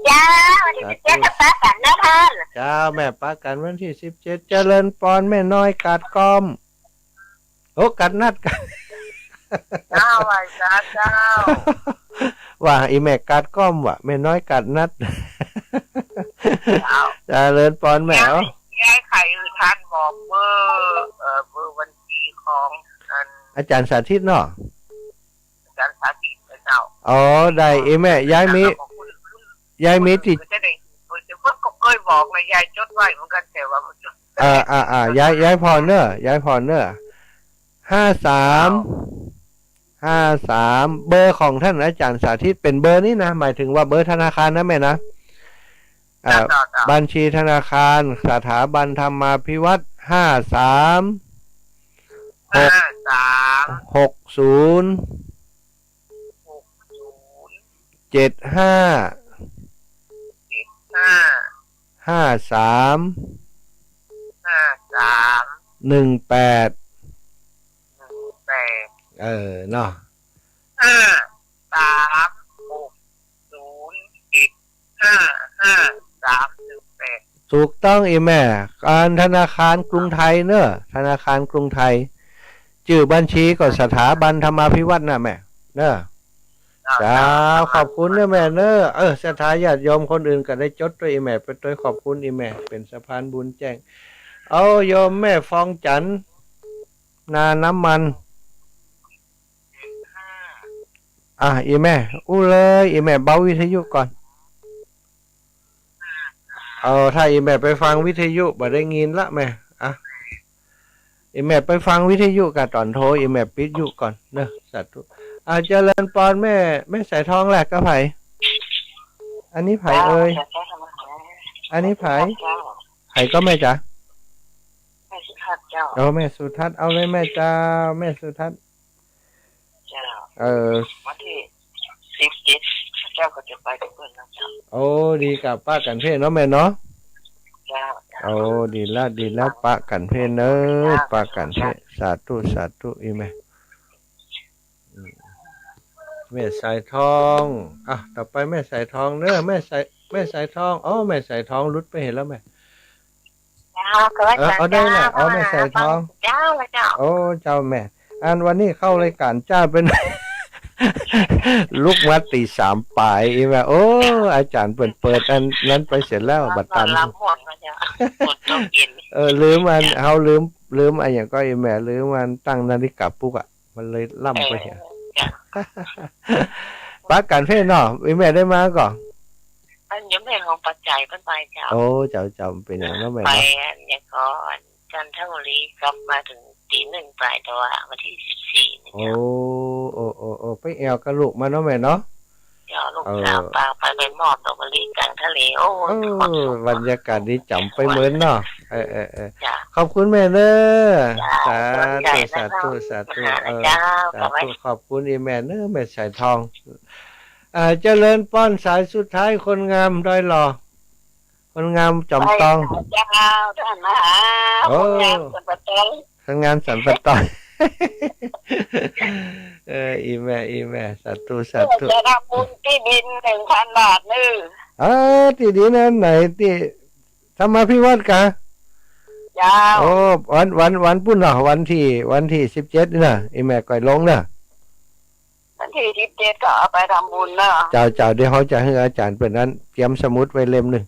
เจ้า วันตี้สิบเจ็ด สาธุ จะปะกั๋นเนาะท่าน เจ้า แม่ปะกั๋นวันตี้สิบเจ็ด เจริญปอน แม่น้อยกาดก้อม อ้ กัดนัด กัด เจ้า ไหว้สาเจ้า ว่าอี่แม่กัดก้อม ว่าแม่น้อยกัดนัด เจ้า เจริญปอนแม่ ยาย เอ้า ยายใค่หื้อต้านบอกเบอร์ เอ่อ เบอร์บัญชีของอัน อาจ๋ารย์สาธิตเนาะ อาจ๋ารย์สาธิตเจ้า อ๋อ ได้ เอ่อ อี่แม่ ยายมี ขอบคุณ ยายมีตี้ ก็จะได้ เพิ่นก็เกยบอกนะ ยายจดไว้เหมือนกั๋น แต่ว่ามันจด อ่า อ่า อ่า ยาย ยายผ่อนเน่อ ยายผ่อนเน่อ ห้าสาม เจ้า ห้าสาม เบอร์ของต้านอาจ๋ารย์สาธิตเป๋นเบอร์นี้นะ หมายถึงว่าเบอร์ธนาคารนะแม่นะ อ่า เจ้า เจ้า บัญชีธนาคารสถาบันธรรมาภิวัฒน์ ห้าสาม หก ห้าสาม หกศูนย์ หกศูนย์ เจ็ดห้า เจ็ดห้า ห้าสาม ห้าสาม หนึ่งแปด หนึ่งแปด เออ เนาะ ห้าสาม หกศูนย์ เจ็ดห้า ห้าสาม หนึ่งแปด ถูกต้องอี่แม่ อ่า ธนาคารกรุงไทยเน่อ ธนาคารกรุงไทย จื้อบัญชีก็สถาบันธรรมาภิวัฒน์นะแม่ เน่อ เจ้า เจ้า ขอบคุณเน่อแม่เน่อ เออ ศรัทธาญาติโยมคนอื่นก็ได้จดตวยอี่แม่ไปตวย ขอบคุณอี่แม่ เป๋นสะพานบุญแจ้ง เอาโยมแม่ฟองจันทร์ นาน้ำมัน อ่ะ อี่แม่ อู้เลย อี่แม่เบาวิทยุก่อน เอา ถ้าอี่แม่ไปฟังวิทยุบ่ได้ยินละแม่ อ่ะ อี่แม่ไปฟังวิทยุก่ะ ต๋อนโทรอี่แม่ปิดยุก่อนเน่อ สาธุ อ่ะ เจริญปอนแม่ แม่สายทองแหละ ก็ใผ อันนี้ใผเอ่ย อันนี้ใผ ใผก็แม่จ๋า แม่สุทัศน์เจ้า เอาแม่สุทัศน์ เอาเลยแม่เจ้า แม่สุทัศน์ เจ้า เออ วันตี้สิบเจ็ด เจ้าก็จะไปกับเปิ้นนะเจ้า โอ้ ดีกับป้ากั๋นเพลเนาะแม่เนาะ เจ้า โอ้ ดีละ ดีละ ป้ากั๋นเพลเน่อ ป้ากั๋นเพล สาธุ สาธุ อี่แม่ อืม แม่สายทอง อ่ะ ต่อไปแม่สายทองเน่อ แม่สาย แม่สายทอง อ๋อ แม่สายทองหลุดไปเหียแล้วแม่ เจ้า เออ เอาได้แหละ เจ้า เอาแม่สายทอง เจ้าละเจ้า โอ้ เจ้าแม่ อันวันนี้เข้ารายก๋านเจ้าเป๋น ลุกมาตีสามป๋ายอี่แม่ โอ้ อาจ๋ารย์เปิ้นเปิดอันนั้นไปเสร็จแล้ว บัดตัน เออ ลืมอัน เฮาลืม ลืมอะหยังก็อี่แม่ ลืมอันตั้งนาฬิกาปลุกอะ มันเลยล้ำไปเหีย เออ เจ้า ป้ากั๋นเพลเนาะ อี่แม่ได้มาก่อ อันยังแม่ของปัจจัยเปิ้นไปเจ้า โอ้ เจ้า เจ้า เป๋นหยังเนาะแม่เนาะ ไปอันยังก่อน จันทบุรีกลับมาเถิงตีหนึ่งป๋าย แต่ว่าวันตี้สิบสี่นี่ โอ้ เจ้า โอ้ โอ้ โอ้ ไปแอ่วกับลูกมาเนาะแม่เนาะ เจ้า ลูกสาว เออ ปาไป ไปมอบดอกมะลิกลางทะเล โอ้ เออ มีความสุข บรรยากาศดีจ๋ำไปเมินเนาะ เออ เออ เออ เจ้า ขอบคุณแม่เน่อ เจ้า สาธุ สาธุ สาธุ เออ เจ้า สาธุ ขอบคุณอี่แม่เน่อ แม่สายทอง อ่า เจริญปอน สายสุดท้าย คนงามดอยหล่อ คนงามจ๋อมตอง เจ้า ต้านมหา โอ้ คนงามสันป่าตอง คนงามสันป่าตอง เออ อี่แม่ อี่แม่ สาธุ สาธุ จะทำบุญตี้ดินหนึ่งพันบาทเน่อ เออ ตี้ดินอันไหน ตี้ธรรมาภิวัฒน์กะ เจ้า โอ้ วัน วัน วันปุ้นเนาะ วันตี้ วันตี้สิบเจ็ดนี่นะ อี่แม่ก่อยลงเน่อ วันตี้สิบเจ็ดก็เอาไปทำบุญเนาะ เจ้า เจ้า เดี๋ยวเฮาจะหื้ออาจ๋ารย์เปิ้นนั้นเตรียมสมุดไว้เล่มนึ่ง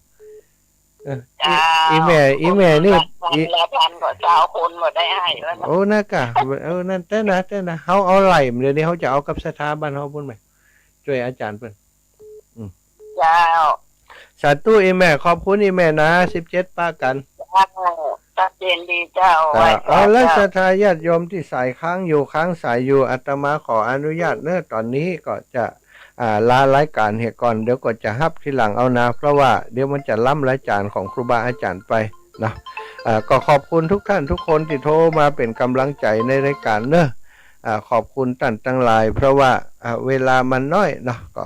เออ เจ้า อี่ อี่แม่ อี่แม่นี่ วันละพันกว่าเจ้า คนก็ได้หื้อแล้วเนาะ โอ้ นะกะ เออ นั่นแต๊นะ แต๊นะ เฮาเอาไหล่ เดี๋ยวนี้เฮาจะเอากับศรัทธาบ้านเฮาปุ้นแหม จ้วยอาจ๋ารย์เปิ้น อืม เจ้า สาธุอี่แม่ ขอบคุณอี่แม่นะ สิบเจ็ดปะกั๋น เจ้า ชัดเจนดีเจ้า เจ้า ไหว้พระ เอาละ เจ้า ศรัทธาญาติโยมตี้สายค้างอยู่ ค้างสายอยู่ อาตมาขออนุญาตเน่อ ต๋อนนี้ก็จะ อ่า ลารายก๋านเหียก่อน เดี๋ยวก็จะฮับทีหลังเอานะ เพราะว่าเดี๋ยวมันจะล้ำรายก๋านของครูบาอาจ๋ารย์ไปเนาะ อ่า ก็ขอบคุณทุกท่านทุกคนตี้โทรมาเป๋นก๋ำลังใจ๋ในรายก๋านเน่อ อ่า ขอบคุณต้านตังหลาย เพราะว่า อ่า เวลามันน้อยเนาะ ก็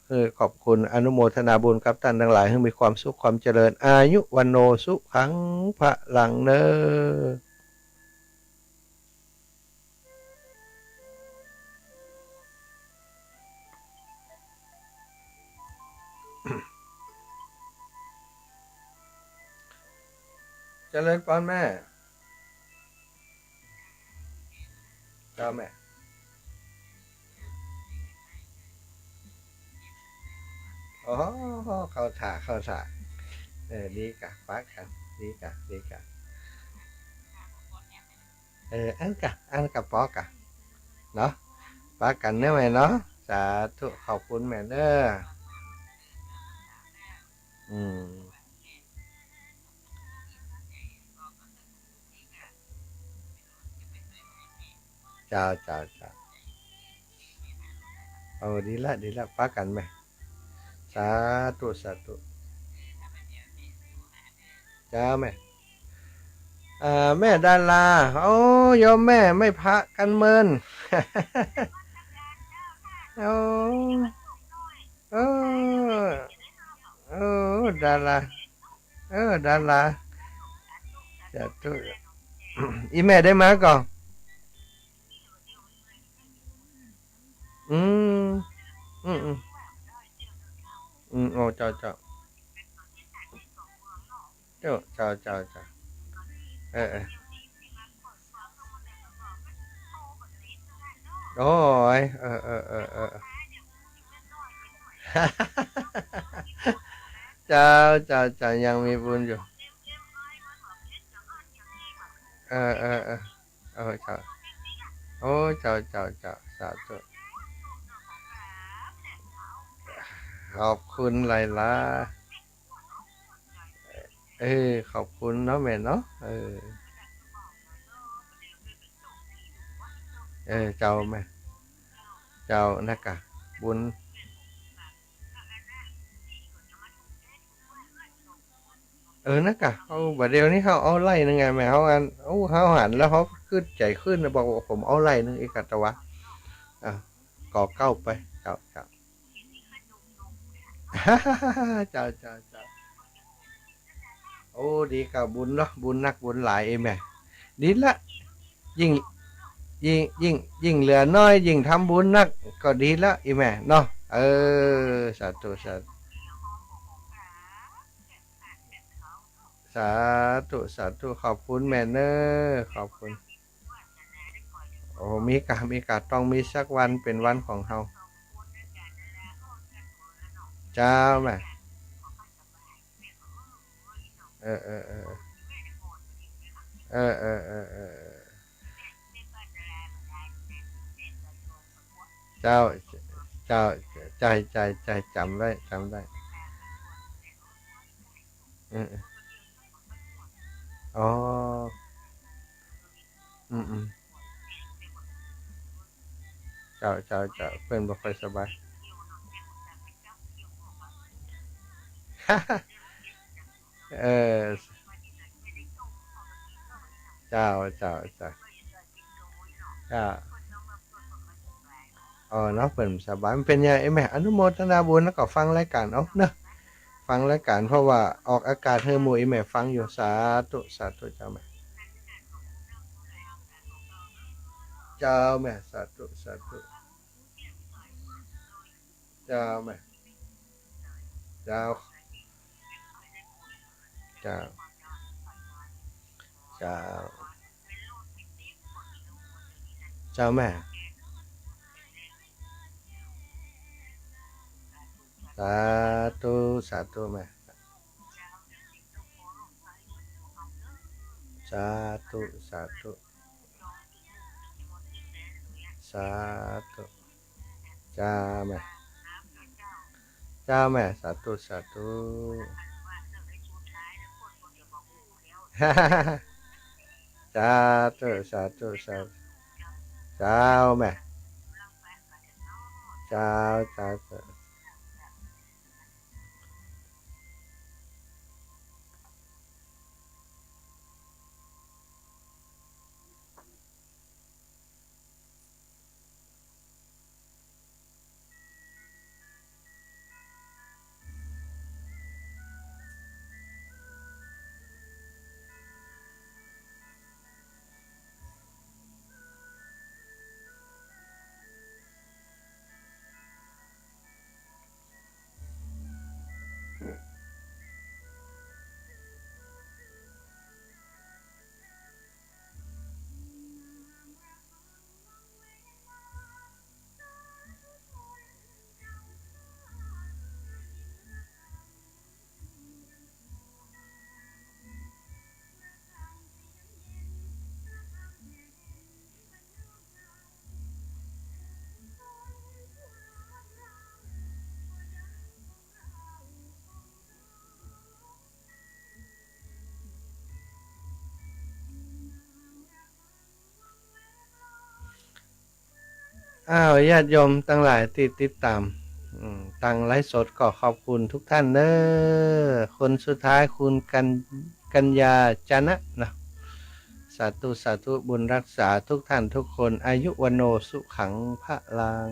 เออ ขอบคุณ อนุโมทนาบุญกับต้านตังหลาย หื้อมีความสุขความเจริญ อายุ วัณโณ สุขัง พลัง เน่อ เจริญปอนแม่ เจ้าแม่ อ๋อ เข้าท่า เข้าท่า เออ ดีก่ะ ปะกั๋น ดีก่ะ ดีก่ะ เออ อั้นก่ะ อั้นก่ะ ปอก่ะ เนาะ ปะกั๋นเน่อแม่เนาะ สาธุ ขอบคุณแม่เน่อ อืม เจ้า เจ้า เจ้า เออ ดีละ ดีละ ปะกั๋นแม่ สาธุ สาธุ เจ้าแม่ อ่า แม่ดารา โอ้ โยมแม่ ไม่ปะกั๋นเมิน โอ้ เออ เออ ดารา เออ ดารา สาธุ อีแม่ได้มาก่อ อืม อืม อืม อืม โอ้ เจ้า เจ้า เจ้า เจ้า เจ้า เจ้า เออ เออ โอ้ย เออ เออ เออ เออ เจ้า เจ้า เจ้า ยังมีบุญอยู่ เออ เออ เออ เออ เจ้า โอ้ เจ้า เจ้า เจ้า สาธุ ขอบคุณหลายๆ เออ ขอบคุณเนาะแม่เนาะ เออ เออ เจ้าแม่ เจ้า นะก่ะ บุญ เออ นะก่ะ เอา บ่าเดี่ยวนี้เฮาเอาไล่นึ่งไงแม่ เฮาอัน โอ้ เฮาหันแล้วเฮาขึ้นใจ๋ขึ้นนะ บอกว่าผมเอาไล่นึ่งอีกกะตะวะ อ่ะ ก่อเก้าไป เจ้า เจ้า เจ้า เจ้า เจ้า โอ้ ดีก่ะ บุญเนาะ บุญนักบุญหลาย อีแม่ ดีละ ยิ่ง ยิ่ง ยิ่ง ยิ่งเหลือน้อย ยิ่งทำบุญนัก ก็ดีละ อีแม่เนาะ เออ สาธุ สาธุ สาธุ สาธุ ขอบคุณแม่เน่อ ขอบคุณ โอ้ มีก่ะ มีก่ะ ต้องมีสักวันเป๋นวันของเฮา เจ้าแม่ เออ เออ เออ เออ เออ เออ เออ เจ้า เจ้า ใจ้ ใจ้ ใจ้ จ๋ำได้ จ๋ำได้ เออ เออ อ๋อ อืม อืม เจ้า เจ้า เจ้า เปิ้นบ่ค่อยสบาย เออ เจ้า เจ้า เจ้า เจ้า อ๋อ เนาะ เปิ้นบ่สบาย บ่เป๋นหยัง เอ้ยแม่ อนุโมทนาบุญ แล้วก็ฟังรายก๋านเอาเนาะ ฟังรายก๋าน เพราะว่าออกอากาศหื้อหมู่เอ้ยแม่ฟังอยู่ สาธุ สาธุ เจ้าแม่ เจ้าแม่ สาธุ สาธุ เจ้าแม่ เจ้า เจ้า เจ้า เจ้าแม่ สาธุ สาธุแม่ สาธุ สาธุ สาธุ เจ้าแม่ เจ้าแม่ สาธุ สาธุ สาธุ สาธุ สาธุ เจ้าแม่ เจ้า เจ้า เจ้า อ้าว ญาติโยมตังหลายตี้ติดต๋าม อืม ตางไลฟ์สดก็ขอบคุณทุกท่านเน้อ คนสุดท้ายคุณกัญ- กัญญา จานะเนาะ สาธุ สาธุ บุญรักษาทุกท่านทุกคน อายุ วัณโณ สุขัง พลัง